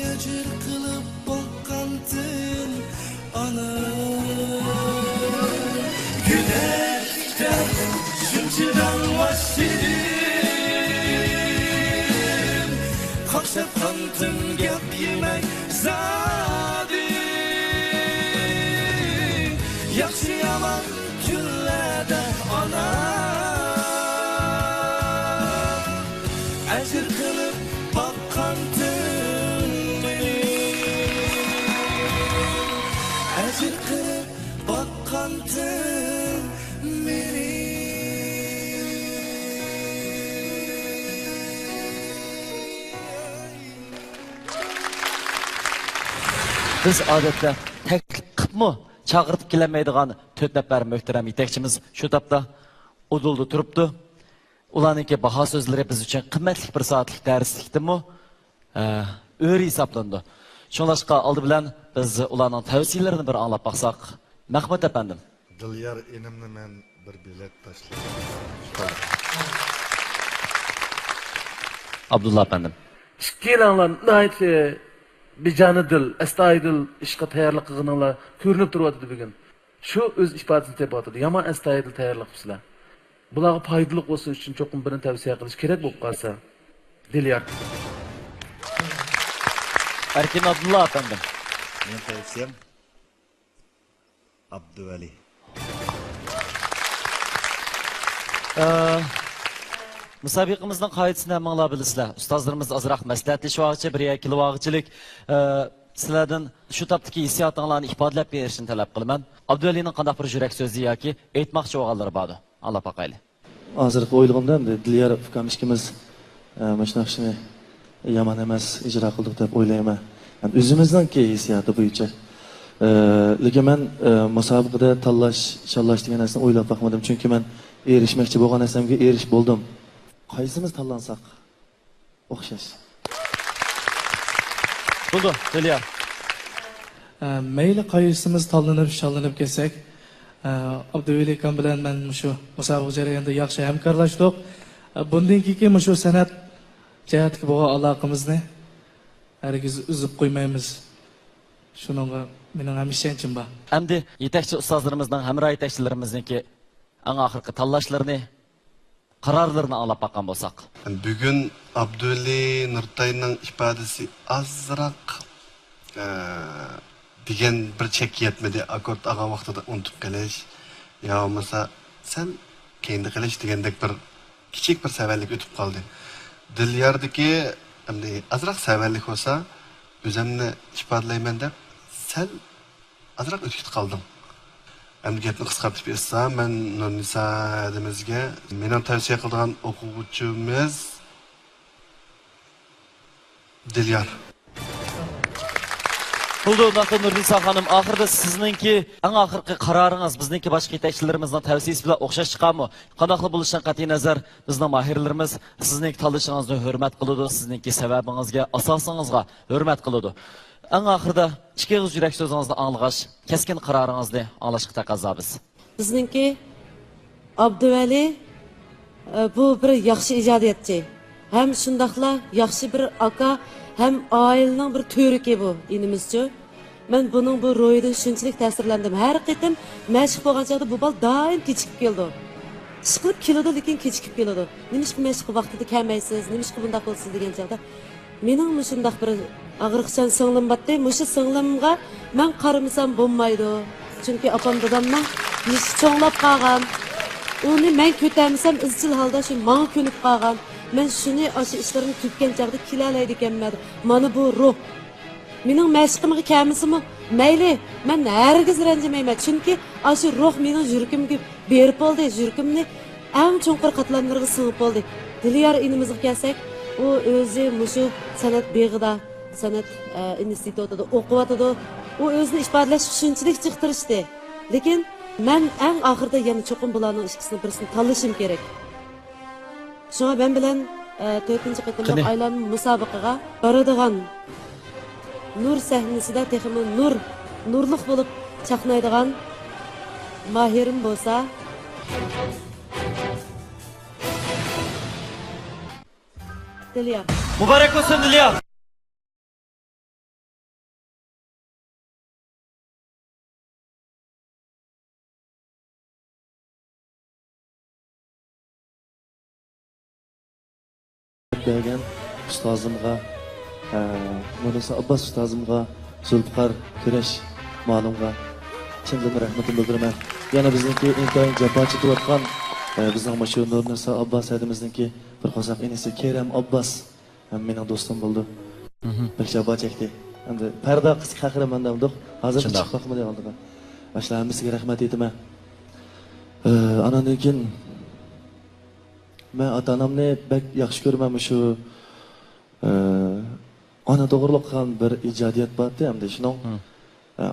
ئەجىر قىلىپ باققانتىم ئانا. گۆدەكلىكتە شۇنچە داڭ باشلىدىم، قاقشاپ قانتىم گەپ يېمەي زادى. ياخشى يامان كۈنلەردە ئانا ئەجىر قىلىپ باققانتىڭ مېنى. ئەجىر قىلىپ باققانتىڭ مېنى. بىز ئادەتتە تەكلىپ قىلىپمۇ چاقىرتىپ كېلەلمەيدىغان تۆت نەپەر مۆھتەرەم يېتەكچىمىز شۇ تاپتا ئۇدۇلدا تۇرۇپتۇ. ئۇلارنىڭكى باھا سۆزلىرى بىز ئۈچۈن قىممەتلىك بىر سائەتلىك دەرسلىكتىنمۇ، ئە، ئۆرە ھېسابلىنىدۇ. شۇڭلاشقا ئالدى بىلەن بىز ئۇلارنىڭ تەۋسىيەلىرىنى بىر ئاڭلاپ باقساق. مەخمۇت ئەپەندىم. دىليار ئىنىمنى مەن بىر بېلەت تاشلاپ. ئابدۇللا ئەپەندىم. ئىككىلەڭلار ناھايىتى بىجانىدىل، ئەستايىدىل ئىشقا تەييارلىق قىلغىنىڭلار كۆرۈنۈپ تۇرۇۋاتىدۇ بۈگۈن. شۇ ئۆز ئىپادىسىنى تېپىۋاتىدۇ. يامان ئەستايىدىل تەييارلىق قىپسىلەر. بۇلارغا پايدىلىق بولسۇن ئۈچۈن چوقۇم بىرنى تەۋسىيە قىلىش كېرەك بولۇپ قالسا. دىليار. ئەركىن ئابدۇللا ئەپەندىم. مېنىڭ تەۋسىيەم ئابدۇۋەلى. ئە، مۇسابىقىمىزنىڭ قائىدىسىنى ھەممىڭلار بىلىسىلەر. ئۇستازلىرىمىز ئازراق مەسلىھەتلىشىۋالغۇچە، بىر يەرگە كېلىۋالغۇچىلىك، ئە، سىلەردىن شۇ تاپتىكى ھېسسىياتىڭلارنى ئىپادىلەپ بېرىشنى تەلەپ قىلىمەن. ئابدۇۋەلىنىڭ قانداق بىر يۈرەك سۆزى ياكى ئېيتماقچى بولغانلىرى باردۇ؟ ئاڭلاپ باقايلى. ھازىرقى ئويلىغاندا ئەمدى دىليار ئۇكام ئىككىمىز، ئە، مۇشۇنداق ئىشنى يامان ئەمەس ئىجرا قىلدۇق دەپ ئويلايمەن. ئەمدى ئۆزىمىزنىڭكى ھېسسىياتى بويىچە. ئە، لېكىن مەن، ئە، مۇسابىقىدە تاللاش، شاللاش دېگەن نەرسىنى ئويلاپ باقمىدىم. چۈنكى مەن ئېرىشمەكچى بولغان نەرسەمگە ئېرىشىپ بولدۇم. قايسىمىز تاللانساق، ئوخشاش. بولدى، دىليار. ئە، مەيلى قايسىمىز تاللىنىپ، شاللىنىپ كەتسەك، ئە، ئابدۇۋەلى ئاكام بىلەن مەن مۇشۇ مۇسابىقە جەريانىدا ياخشى ھەمكارلاشتۇق. ئە، بۇندىن كېيىنكى مۇشۇ سەنئەت جەھەتتىكى بولغان ئالاقىمىزنى ھەرگىز ئۈزۈپ قويمايمىز. شۇنىڭغا مېنىڭ ھەم ئىشەنچىم بار. ئەمدى يېتەكچى ئۇستازلىرىمىزنىڭ، ھەمراھ يېتەكچىلىرىمىزنىڭكى ئەڭ ئاخىرقى تاللاشلىرىنى، قارارلىرىنى ئاڭلاپ باققان بولساق. بۈگۈن ئابدۇۋەلى نۇرتاينىڭ ئىپادىسى ئازراق، ئە، دېگەن بىر چەككە يەتمىدى. ئاككورد ئالغان ۋاقتىدا ئۇنتۇپ قېلىش يا بولمىسا سەل كەينىدە قېلىش دېگەندەك بىر كىچىك بىر سەۋەنلىك ئۆتۈپ قالدى. دىلياردىكى ئەمدى ئازراق سەۋەنلىك بولسا، ئۆزۈمنى ئىپادىلەيمەن دەپ سەل ئازراق ئۆتۈكتە قالدىم. ئەمدى گەپنى قىسقارتىپ ئېيتسام، مەن نۇرنىسا ھەدىمىزگە مېنىڭ تەۋسىيە قىلىدىغان ئوقۇغۇچىمىز دىليار. بولدى، ئۇنداقتا نۇرنىسا خانىم، ئاخىرىدا سىزنىڭكى ئەڭ ئاخىرقى قارارىڭىز بىزنىڭكى باشقا يېتەكچىلىرىمىزنىڭ تەۋسىيىسى بىلەن ئوخشاش چىقارمۇ؟ قانداقلا بولۇشىدىن قەتئىينەزەر، بىزنىڭ ماھىرلىرىمىز سىزنىڭكى تاللىشىڭىزنى ھۆرمەت قىلىدۇ، سىزنىڭكى سەۋەبىڭىزگە، ئاساسىڭىزغا ھۆرمەت قىلىدۇ. ئەڭ ئاخىرىدا ئىككى ئېغىز يۈرەك سۆزىڭىزنى ئاڭلىغاچ، كەسكىن قارارىڭىزنى ئاڭلاشقا تەقەززابىز. بىزنىڭكى ئابدۇۋەلى، ئە، بۇ بىر ياخشى ئىجادىيەتچى ھەم شۇنداقلا ياخشى بىر ئاكا ھەم ئائىلىنىڭ بىر تۈۋرۈكى بۇ ئىنىمىزچۇ. مەن بۇنىڭ بۇ روھىدىن شۇنچىلىك تەسىرلەندىم. ھەر قېتىم مەشىق بولغان چاغدا بۇ بالا دائىم كېچىكىپ كېلىدۇ. ئىشقىلىپ كېلىدۇ، لېكىن كېچىكىپ كېلىدۇ. نېمىشقا مەشىققە ۋاقتىدا كەلمەيسىز؟ نېمىشقا بۇنداق بولىسىز؟ دېگەن چاغدا مېنىڭ مۇشۇنداق بىر ئاغرىقچان سىڭلىم بارتتى. مۇشۇ سىڭلىمغا مەن قارىمىسام بولمايدۇ. چۈنكى ئاپام دادامنىڭ يېشى چوڭلاپ قالغان. ئۇنى مەن كۆتەرمىسەم ئىزچىل ھالدا شۇ ماڭا كۆنۈپ قالغان. مەن شۇنى ئاشۇ ئىشلىرىمنى تۈگىگەن چاغدا كېلەلەيدىكەنمەن. مانا بۇ روھ. مېنىڭ مەشىقىمگە كەلمىسىمۇ مەيلى، مەن ھەرگىز رەنجىمەيمەن، چۈنكى ئاشۇ روھ مېنىڭ يۈرىكىمگە بېرىپ بولدى، يۈرىكىمنى ئەڭ چوڭقۇر قاتلاملىرىغا سىڭىپ بولدى. دىليار ئىنىمىزغا كەلسەك، ئۇ ئۆزى مۇشۇ سەنئەت بېغىدا، سەنئەت، ئە، ئىنستىتۇتىدا ئوقۇۋاتىدۇ. ئۇ ئۆزىنى ئىپادىلەشكە شۇنچىلىك جىق تىرىشتى. لېكىن مەن ئەڭ ئاخىرىدا يەنە چوقۇم بۇلارنىڭ ئىككىسىنىڭ بىرسىنى تاللىشىم كېرەك. شۇڭا مەن بىلەن، ئە، تۆتىنچى قېتىملىق قېنى؟ ئايلانما مۇسابىقىگە بارىدىغان، نۇر سەھنىسىدە تېخىمۇ نۇر، نۇرلۇق بولۇپ چاقنايدىغان ماھىرىم بولسا، دىليار. مۇبارەك بولسۇن، دىليار! بەرگەن ئۇستازىمغا، ئە، نۇرنىسا ئابباس ئۇستازىمغا، زۇلپىقار كۈرەش مالىمغا چىن دىلىمدىن رەھمىتىمنى بىلدۈرىمەن. يەنە بىزنىڭكى ئىنتايىن جاپا چېكىۋاتقان، ئە، بىزنىڭ مۇشۇ نۇرنىسا ئابباس ھەدىمىزنىڭكى بىر قورساق ئىنىسى كېرەم ئابباس. ھەم مېنىڭ دوستۇم بولدى. مھم. بىر شابا چەكتى. ئەمدى پەردە قىسقا ئاخىرى مەندە ئەمدى ھازىرغىچە شۇنداق. چىقىپ باقمىدى ئالدىغا. ئاشۇلار ھەممىسىگە رەھمەت ئېيتىمەن. ئى، ئاناندىن كېيىن مەن ئاتا-ئانامنى بەك ياخشى كۆرىمەن. مۇشۇ، ئى، ئانا توغرىلىق قىلغان بىر ئىجادىيەت بار ئىدى ئەمدى شۇنىڭ. مم.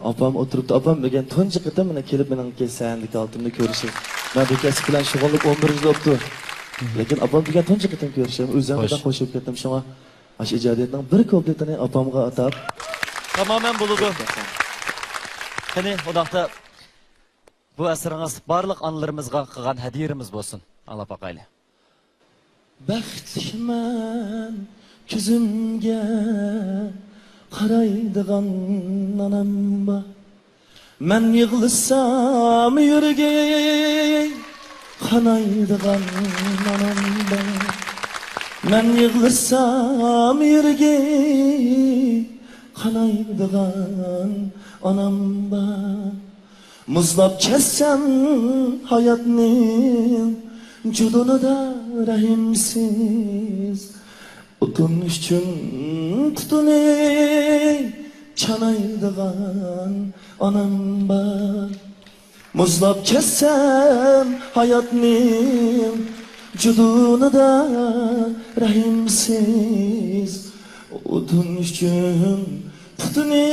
ئاپام ئولتۇرۇپتۇ. ئاپام دېگەن تۇنجى قېتىم مانا كېلىپ مېنىڭكى سەھنىدىكى ھالىتىمنى كۆرۈشى. مەن بۇ كەسىپ بىلەن شۇغۇللىنىپ ئون بىر يىل بوپتۇ. لېكىن ئاپام دېگەن تۇنجى قېتىم كۆرۈشۈم. ئۆزۈم خوش. بىردەم خوش بولۇپ كەتتىم. شۇڭا ئاشۇ ئىجادىيەتنىڭ بىر كۇپلېتىنى ئاپامغا ئاتاپ. تامامەن بولىدۇ. قېنى، ئۇنداقتا بۇ ئەسىرىڭىز بارلىق ئانىلىرىمىزغا قىلغان ھەدىيىمىز بولسۇن. ئاڭلاپ باقايلى. بەختلىكمەن، كۆزۈمگە قارايدىغان ئانام بار. مەن يىغلىسام يۈرىكى قانايدىغان ئانام بار. مەن يىغلىسام يۈرىكى قانايدىغان ئانام بار. مۇزلاپ كەتسەم ھاياتنىڭ جۇدۇنىدا رەھىمسىز، ئوتۇن ئۈچۈن تۇتۇنى چانايدىغان ئانام بار. مۇزلاپ كەتسەم ھاياتنىڭ جۇدۇنىدا رەھىمسىز ئوتۇن ئۈچۈن پۇتىنى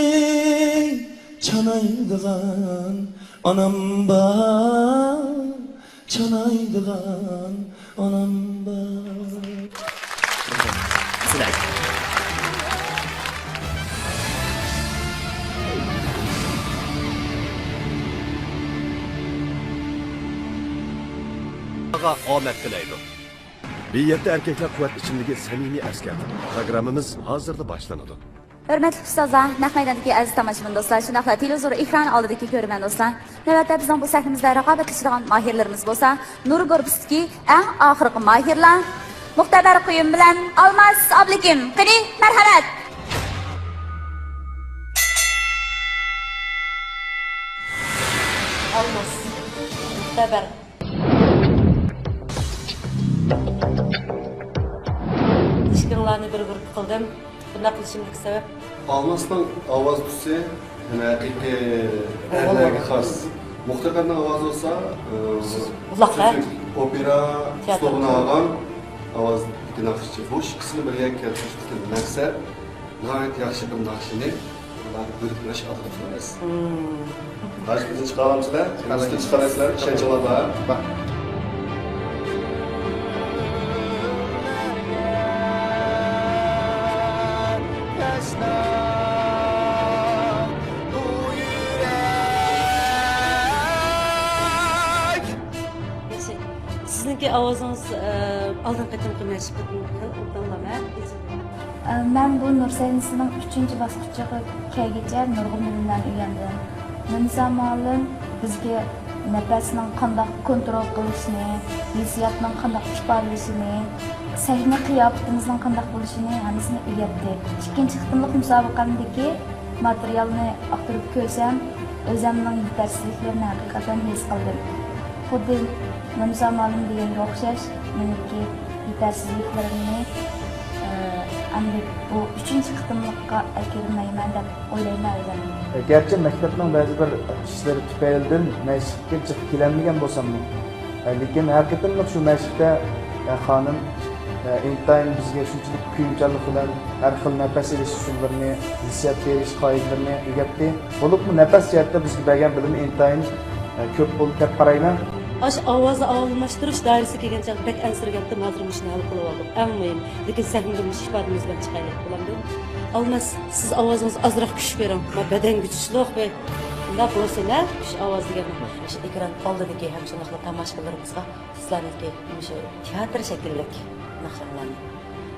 چانايدىغان ئانام بار، چانايدىغان ئانام بار. ئومەد تىلەيدۇ. بى يەتتە ئەركەكلەر قۇۋۋەت ئىچىملىكى سەمىمىي ئەسكەرتىپ، پروگراممىمىز ھازىرلا باشلىنىدۇ. ھۆرمەتلىك ئۇستازلار، نەق مەيداندىكى ئەزىز تاماشىبىن دوستلار، شۇنداقلا تېلېۋىزور ئېكران ئالدىدىكى كۆرۈرمەن دوستلار، نۆۋەتتە بىزنىڭ بۇ سەھنىمىزدە رىقابەتلىشىدىغان ماھىرلىرىمىز بولسا نۇر گۇرۇپپىسىدىكى ئەڭ ئاخىرقى ماھىرلار، مۇقتەدەر قۇيۇم بىلەن ئالماس ئابلىكىم. قېنى، مەرھەمەت! ئالماس، مۇقتەدەر. ئىككىڭلارنى بىر گۇرۇپپا قىلدىم. بۇنداق قىلىشىمدىكى سەۋەب؟ ئالماسنىڭ ئاۋاز تۈسى، يەنى ھەقىقىي ئەرلەرگە خاس. مۇقتەدەرنىڭ ئاۋازى بولسا، ئى، قۇلاقلار. سۈزۈك، ئوپېرا، تىياتىر. ئۇسلۇبىنى ئالغان ئاۋازدىكى ناخشىچى. بۇ ئىككىسىنى بىر يەرگە كەلتۈرۈشتىكى مەقسەت ناھايىتى ياخشى بىر ناخشىنى ئۇلارنى بۆلۈپ بېرىش ئادىتى ئەمەس. ھازىر بىزنى چىقارالامسىلەر؟ ئۈستىگە چىقارالايسىلەر، ئىشەنچىڭلار بار. ياخشى. سىزنىڭكى ئاۋازىڭىز، ئە، ئالدىنقى قېتىمقى مەشىق قېتىمقى ئوبدانلا مەن. ئە، مەن بۇ نۇر سەھنىسىنىڭ ئۈچىنچى باسقۇچىغا كەلگۈچە نۇرغۇن بىلىملەرنى ئۆگەندىم. نۇرنىسا مۇئەللىم بىزگە نەپەسنىڭ قانداق كونترول قىلىشنى، ھېسسىياتنىڭ قانداق ئىپادىلىشىنى، سەھنە قىياپىتىمىزنىڭ قانداق بولۇشىنى ھەممىسىنى ئۆگەتتى. ئىككىنچى قېتىملىق مۇسابىقەمدىكى ماتېرىيالنى ئاختۇرۇپ كۆرسەم، ئۆزەمنىڭ يېتەرسىزلىكلىرىنى ھەقىقەتەن ھېس قىلدىم. خۇددى نۇرنىسا مۇئەللىم دېگەنگە ئوخشاش، مېنىڭكى يېتەرسىزلىكلىرىمنى، ئە، ئەمدى بۇ ئۈچىنچى قېتىملىققا ئەكىرمەيمەن دەپ ئويلايمەن ئۆزۈمنى. گەرچە مەكتەپنىڭ بەزى بىر ئىشلىرى تۈپەيلىدىن مەشىقكە جىق كېلەلمىگەن بولساممۇ، لېكىن ھەر قېتىملىق شۇ مەشىقتە خانىم ئىنتايىن بىزگە شۇنچىلىك كۆيۈمچانلىق بىلەن ھەر خىل نەپەس ئېلىش ئۇسۇللىرىنى، ھېسسىيات بېرىش قائىدىلىرىنى ئۆگەتتى. بولۇپمۇ نەپەس جەھەتتە بىزگە بەرگەن بىلىمى ئىنتايىن كۆپ بولدى دەپ قارايمەن. ئاشۇ ئاۋازنى ئالماشتۇرۇش دائىرىسىگە كەلگەنچە بەك ئەنسىرىگەنتىم، ھازىر مۇشۇنى ھەل قىلىۋالدۇق. ئەڭ مۇھىم، لېكىن سەھنىدە مۇشۇ ئىپادىمىز بىلەن چىقايلى، بولامدۇ؟ ئالماس، سىز ئاۋازىڭىزغا ئازراق كۈچ بېرىڭ. ما بەدەنگە كۈچلۈك بېرىڭ. مۇنداق بولسۇن ھە، كۈچ ئاۋاز دېگەن. مۇشۇ ئېكران ئالدىدىكى ھەم شۇنداقلا تاماشىبىنلىرىمىزغا سىزلەرنىڭكى مۇشۇ تىياتىر شەكىللىك ناخشىلارنى،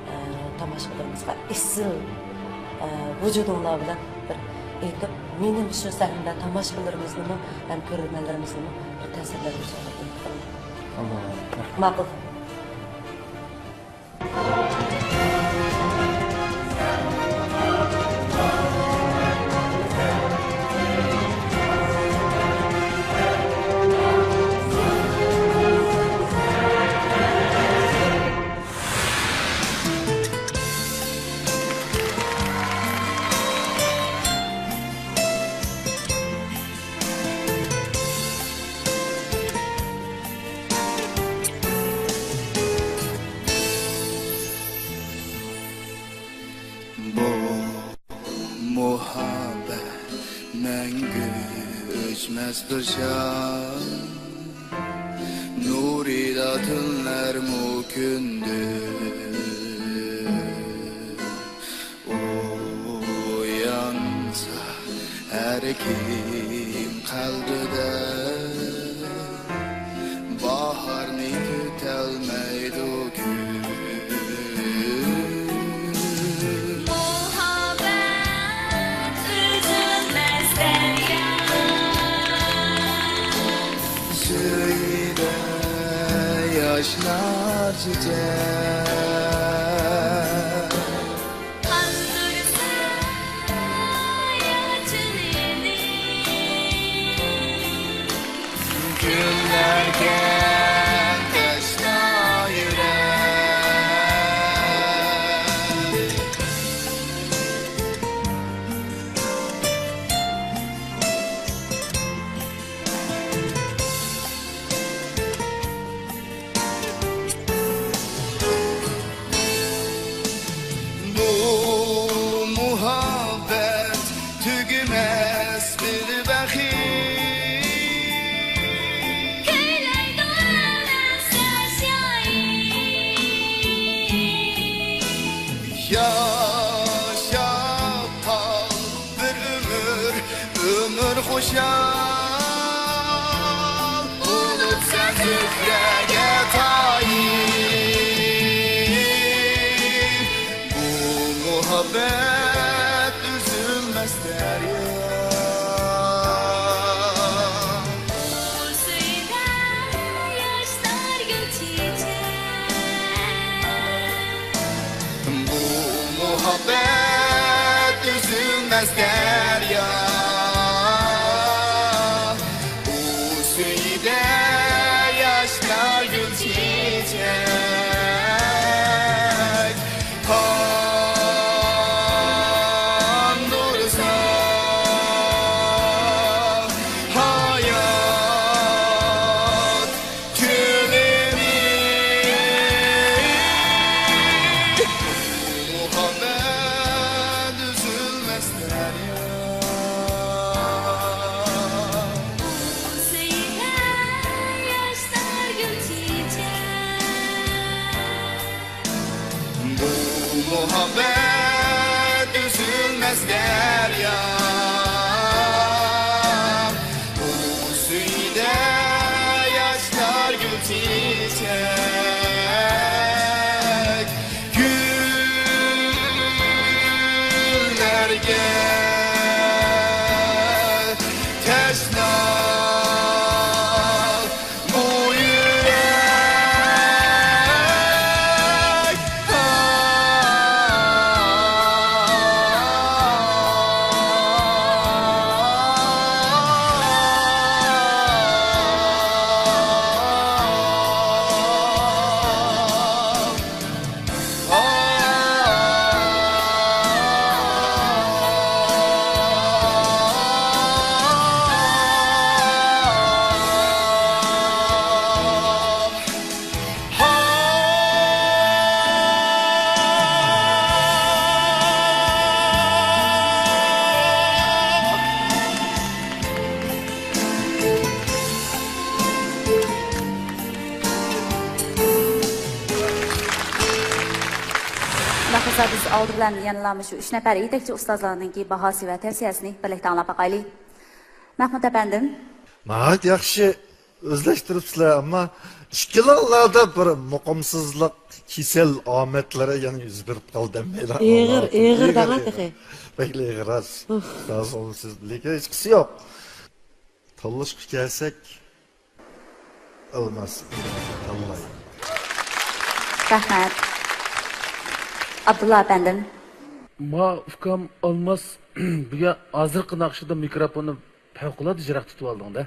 ئە، تاماشىبىنلىرىمىزغا ئېسىل، ئە، ۋۇجۇدۇڭلار بىلەن بىر ئېيتىپ، مېنىڭ شۇ سەھنىدە تاماشىبىنلىرىمىزنىمۇ ھەم كۆرۈرمەنلىرىمىزنىمۇ بىر تەسىرلەندۈرۈشىڭلارنى ئۈمىد قىلىمەن. ماقۇل. بۇ مۇھەببەت مەڭگۈ ئۆچمەس بىر شام، نۇرىدا تۈنلەرمۇ كۈندۈز. ئۇيانسا ھەر كىم قەلبىدە، باھارنى كۈتەلمەيدۇ كۈز. مۇھەببەت ئۈزۈلمەس دەريا. سۈيىدە ياشنار چېچەك. قاندۇرسا ياچىلىنى كۈنلەرگە تەشنا يۈرەك. دەريا، بۇ سۈيىدە ياشلار گۈل چېچەك قاندۇرسا، ھايات چۆلىنى. مۇھەببەت ئۈزۈلمەس دەريا. سۆيگۈ ياشلار گۈل چېچەك. بۇ مۇھەببەت ئۈزۈلمەس دەريا. بۇ سۈيىدە ياشلار گۈل چېچەك، گۈللەرگە تەشنا بۇ يۈرەك. شۇنداق بولسا، بىز ئالدى بىلەن يەنىلا مۇشۇ ئۈچ نەپەر يېتەكچى ئۇستازلارنىڭكى باھاسى ۋە تەۋسىيەسىنى بىرلىكتە ئاڭلاپ باقايلى. مەھمۇد ئەپەندىم. ناھايىتى ياخشى ئۆزلەشتۈرۈپسىلەر، ئەمما ئىككىلەڭلاردا بىر مۇقىمسىزلىق، كېسەل ئامەتلىرى يەنە يۈز بېرىپ قالدى ھەممەيلەن. ئېغىر، ئاڭلاۋاتىدۇ. ئېغىر ئېغىر، دەڭا ئېغىر. تېخى. بەكلا ئېغىر ھازىر. ئۇھ. ھازىر ئۇنى سىز، لېكىن ھېچقىسى يوق. تاللىشقا كەلسەك، ئالماس تاللاي. رەھمەت. ئابدۇللا ئەپەندىم. ما ئۇكام ئالماس بۈگۈن ھازىرقى ناخشىدا مىكروفوننى پەۋقۇلئاددە يىراق تۇتۇۋالدىڭ-دە.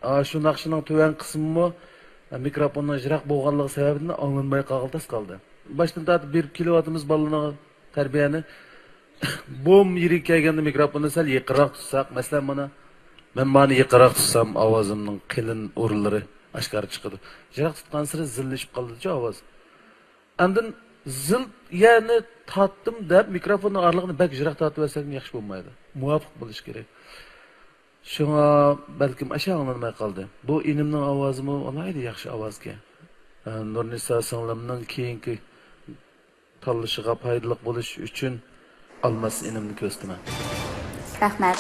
ئا، شۇ ناخشىنىڭ تۆۋەن قىسمىمۇ، ئە، مىكروفوننىڭ يىراق بولغانلىقى سەۋەبىدىن ئاڭلانماي قالغىلى تاس قالدى. باشتىن تارتىپ بېرىپ كېلىۋاتىمىز بالىلارنىڭ تەربىيەنى. بوم يېرىگە كەلگەندە مىكروفوننى سەل يېقىنراق تۇتساق، مەسىلەن، مانا، مەن مانى يېقىنراق تۇتسام، ئاۋازىمنىڭ قېلىن ئورۇنلىرى ئاشكارا چىقىدۇ. يىراق تۇتقانسېرى زىللىشىپ قالىدىچۇ ئاۋاز. ئاندىن زىل يەرنى تارتتىم دەپ، مىكروفوننىڭ ئارىلىقىنى بەك يىراق تارتىۋەرسەكمۇ ياخشى بولمايدۇ. مۇۋاپىق بولۇشى كېرەك. شۇڭا بەلكىم ئاشۇ ئاڭلانماي قالدى. بۇ ئىنىمنىڭ ئاۋازىمۇ ئالاھىدە ياخشى ئاۋازكەن. ئە، نۇرنىسا سىڭلىمنىڭ كېيىنكى تاللىشىغا پايدىلىق بولۇش ئۈچۈن ئالماس ئىنىمنى كۆرسىتىمەن. رەھمەت.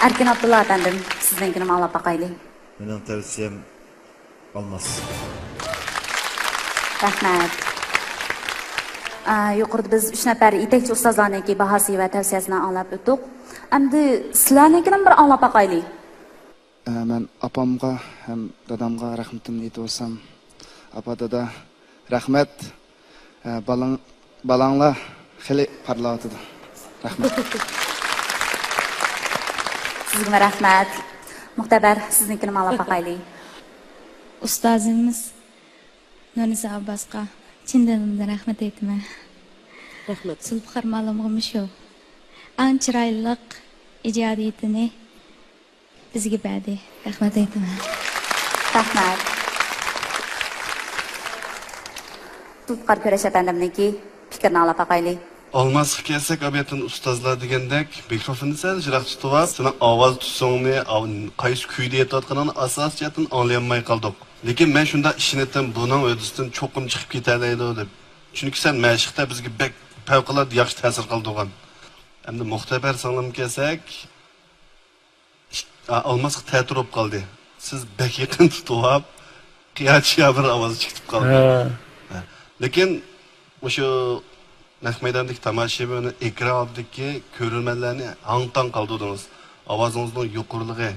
ئەركىن ئابدۇللا ئەپەندىم، سىزنىڭكىنىمۇ ئاڭلاپ باقايلى. مېنىڭ تەۋسىيەم ئالماس. رەھمەت. ئا، يۇقىرىدا بىز ئۈچ نەپەر يېتەكچى ئۇستازلارنىڭكى باھاسى ۋە تەۋسىيەسىنى ئاڭلاپ ئۆتتۇق. ئەمدى سىلەرنىڭكىنىمۇ بىر ئاڭلاپ باقايلى. ئە، مەن ئاپامغا ھەم دادامغا رەھمىتىمنى ئېيتىۋالسام، ئاپا، دادا، رەھمەت. ئە، بالاڭ-، بالاڭلار خېلى پارلاۋاتىدۇ. رەھمەت. سىزگىمۇ رەھمەت. مۇختەبەر، سىزنىڭكىنىمۇ ئاڭلاپ باقايلى. ئۇستازىمىز نۇرنىسا ئابباسقا چىن دىلىمدىن رەھمەت ئېيتىمەن. رەھمەت. زۇلپىقار مۇئەللىمغىمۇ شۇ. ئەڭ چىرايلىق ئىجادىيىتىنى بىزگە بەردى. رەھمەت ئېيتىمەن. رەھمەت. زۇلپىقار كۈرەش ئەپەندىمنىڭكى پىكرىنى ئاڭلاپ باقايلى. ئالماسقا كەلسەك، ئابىيەتتىن ئۇستازلار دېگەندەك، مىكروفوننى سەل يىراق تۇتۇپ، سېنىڭ ئاۋاز تۈسۈڭنى، ئاۋ-، قايسى كۈيدە ئېيتىۋاتقىنىڭنى ئاساسىي جەھەتتىن ئاڭلىيالماي قالدۇق. لېكىن مەن شۇنداق ئىشىنەتتىم، بۇنىڭ ھۆددىسىدىن چوقۇم چىقىپ كېتەلەيدۇ دەپ. چۈنكى سەن مەشىقتە بىزگە بەك پەۋقۇلئاددە ياخشى تەسىر قالدۇرغان. ئەمدى مۇختەبەر سىڭلىمگە كەلسەك، ئا، ئالماسقا تەتۈر بولۇپ قالدى. سىز بەك يېقىن تۇتۇۋاپ، قىياچىيا بىر ئاۋاز چىقىپ قالدى. ھە. ھە. لېكىن مۇشۇ نەق مەيداندىكى تاماشىبىن، ئېكران ئالدىدىكى كۆرۈرمەنلەرنى ھاڭ-تاڭ قالدۇردىڭىز. ئاۋازىڭىزنىڭ يۇقىرىلىقى.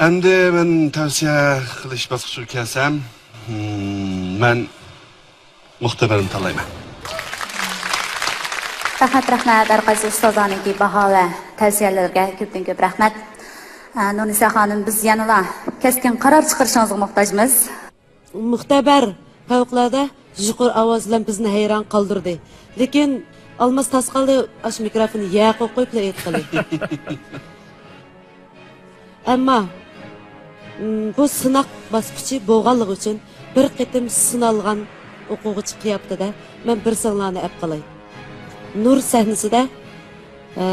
ئەمدى مەن تەۋسىيە قىلىش باسقۇچىغا كەلسەم، ھىم، مەن مۇختەبەرنى تاللايمەن. رەھمەت، رەھمەت، ھەر قايسى ئۇستازلارنىڭكى باھا ۋە تەۋسىيەلىرىگە كۆپتىن كۆپ رەھمەت. ئە، نۇرنىسا خانىم، بىز يەنىلا كەسكىن قارار چىقىرىشىڭىزغا موھتاجمىز. مۇختەبەر پەۋقۇلئاددە يۇقىرى ئاۋاز بىلەن بىزنى ھەيران قالدۇردى. لېكىن ئالماس تاس قالدى، ئاشۇ مىكروفوننى يەرگە قويۇپلا ئېيتقىلى. ئەمما، م، بۇ سىناق باسقۇچى بولغانلىقى ئۈچۈن بىر قېتىم سىنالغان ئوقۇغۇچى قىياپىتىدە مەن بىر سىڭلارنى ئەپ قالاي. نۇر سەھنىسىدە، ئە،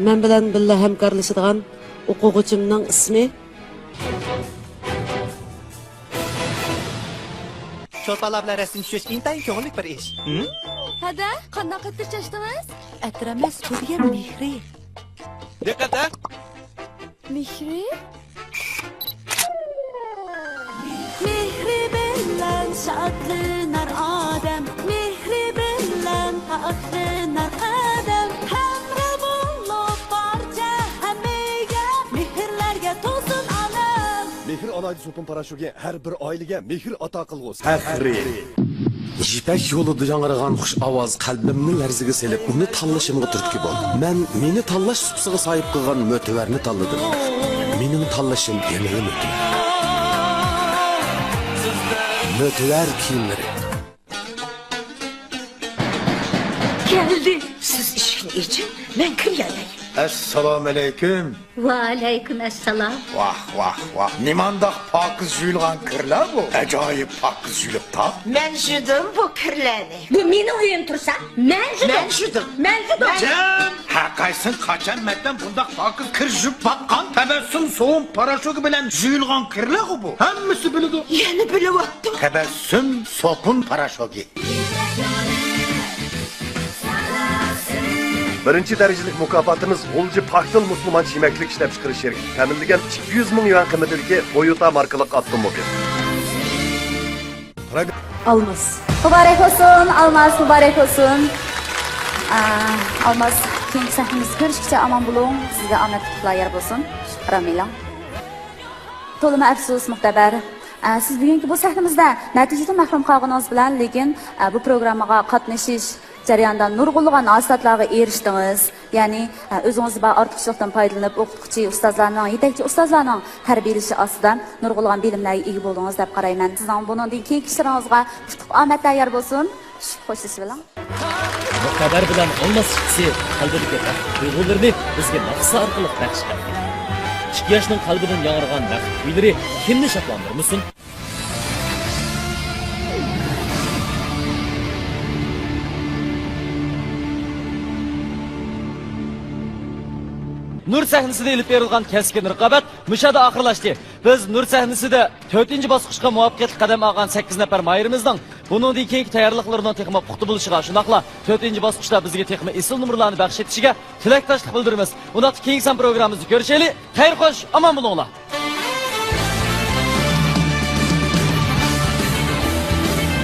مەن بىلەن بىللە ھەمكارلىشىدىغان ئوقۇغۇچىمنىڭ ئىسمى. چولپانلار بىلەن رەسىم چۈشۈرۈش ئىنتايىن كۆڭۈللۈك بىر ئىش. ھەدە، قانداق ئەتىر چاچتىڭىز؟ ئەتىر ئەمەس، بۇ دېگەن مېھرى. دىققەت ھە! مېھرى؟ مېھرى بىلەن شادلىنار ئادەم، مېھرى بىلەن پاكلىنار قەدەم، ھەمراھ بولۇپ بارچە ھەممىگە، مېھىرلەرگە تولسۇن ئالەم. مېھىر ئالاھىدە سوپۇن پاراشوكى ھەر بىر ئائىلىگە مېھىر ئاتا قىلغۇسى. پەخرى. يىپەك يولىدا ياڭرىغان خۇش ئاۋاز قەلبىمنى لەرزىگە سېلىپ، ئۇنى تاللىشىمغا تۈرتكە بولدى. مەن مېنى تاللاش سۇپىسىغا ساھىب قىلغان مۆتىۋەرنى تاللىدىم. مېنىڭ تاللىشىم يەنىلا مۆتىۋەر. مۆتىۋەر كىيىملىرى. كەلدى. سىز ئىشىكنى ئېچىڭ، مەن كىرەلەي. ئەسسالامۇئەلەيكۇم. ۋەئەلەيكۇم ئەسسالام. ۋاھ، ۋاھ، ۋاھ. نېمانداق پاكىز يۇيۇلغان كىرلەر بۇ؟ ئاجايىپ پاكىز يۇيۇلۇپتۇ. مەن يۇدۇم بۇ كىرلەرنى. بۇ مېنىڭ ئۆيۈم تۇرسا، مەن يۇدۇم. مەن يۇدۇم. مەن يۇدۇم. جان! ھەر قايسىڭ قاچان مەندىن بۇنداق پاكىز كىر يۇيۇپ باققان؟ تەبەسسۇم سوپۇن پاراشوكى بىلەن يۇيۇلغان كىرلەرغۇ بۇ. ھەممىسى بىلىدۇ. يەنە بىلىۋاتتىم. تەبەسسۇم سوپۇن پاراشوكى. بىرىنچى دەرىجىلىك مۇكاپاتىمىز غۇلجا پاكتىل مۇسۇلمانچە يېمەكلىك ئىشلەپچىقىرىش شىركىتى تەمىنلىگەن ئىككى يۈز مىڭ يۈەن قىممىتىدىكى تويوتا ماركىلىق ئاپتوموبىل. ئالماس. مۇبارەك بولسۇن، ئالماس، مۇبارەك بولسۇن. ئا، ئالماس، كېيىنكى سەھنىمىزدە كۆرۈشكىچە ئامان بولۇڭ. سىزگە ئامەت ئۇتۇقلار يار بولسۇن. ئارام ئېلىڭ. تولىمۇ ئەپسۇس، مۇختەبەر. ئە، سىز بۈگۈنكى بۇ سەھنىمىزدە نەتىجىدىن مەھرۇم قالغىنىڭىز بىلەن، لېكىن، ئە، بۇ پروگرامماغا قاتنىشىش جەريانىدا نۇرغۇنلىغان ھاسىلاتلارغا ئېرىشتىڭىز. يەنى، ئە، ئۆزىڭىزدە بار ئارتۇقچىلىقتىن پايدىلىنىپ، ئوقۇتقۇچى ئۇستازلارنىڭ، يېتەكچى ئۇستازلارنىڭ تەربىيەلىشى ئاستىدا نۇرغۇنلىغان بىلىملەرگە ئىگە بولدىڭىز دەپ قارايمەن. سىزنىڭ بۇنىڭدىن كېيىنكى ئىشلىرىڭىزغا ئۇتۇق ئامەتلەر يار بولسۇن. چۈشۈپ خوشلىشىۋېلىڭ. مۇختەبەر بىلەن ئالماس ئىككىسى قەلبىدىكى بەخت تۇيغۇلىرىنى بىزگە ناخشا ئارقىلىق بەخش قىلدى. ئىككى ياشنىڭ قەلبىدىن ياڭرىغان بەخت كۈيلىرى كىمنى شادلاندۇرمىسۇن؟ نۇر سەھنىسىدە ئېلىپ بېرىلغان كەسكىن رىقابەت مۇشۇ يەردە ئاخىرلاشتى. بىز نۇر سەھنىسىدە تۆتىنچى باسقۇچقا مۇۋەپپەقىيەتلىك قەدەم ئالغان سەككىز نەپەر ماھىرىمىزنىڭ بۇنىڭدىن كېيىنكى تەييارلىقلىرىنىڭ تېخىمۇ پۇختا بولۇشىغا، شۇنداقلا تۆتىنچى باسقۇچتا بىزگە تېخىمۇ ئېسىل نومۇرلارنى بەخش ئېتىشىگە تىلەكداشلىق بىلدۈرىمىز. ئۇنداقتا كېيىنكى سان پروگراممىمىزدا كۆرۈشەيلى. خەير خوش، ئامان بولۇڭلار.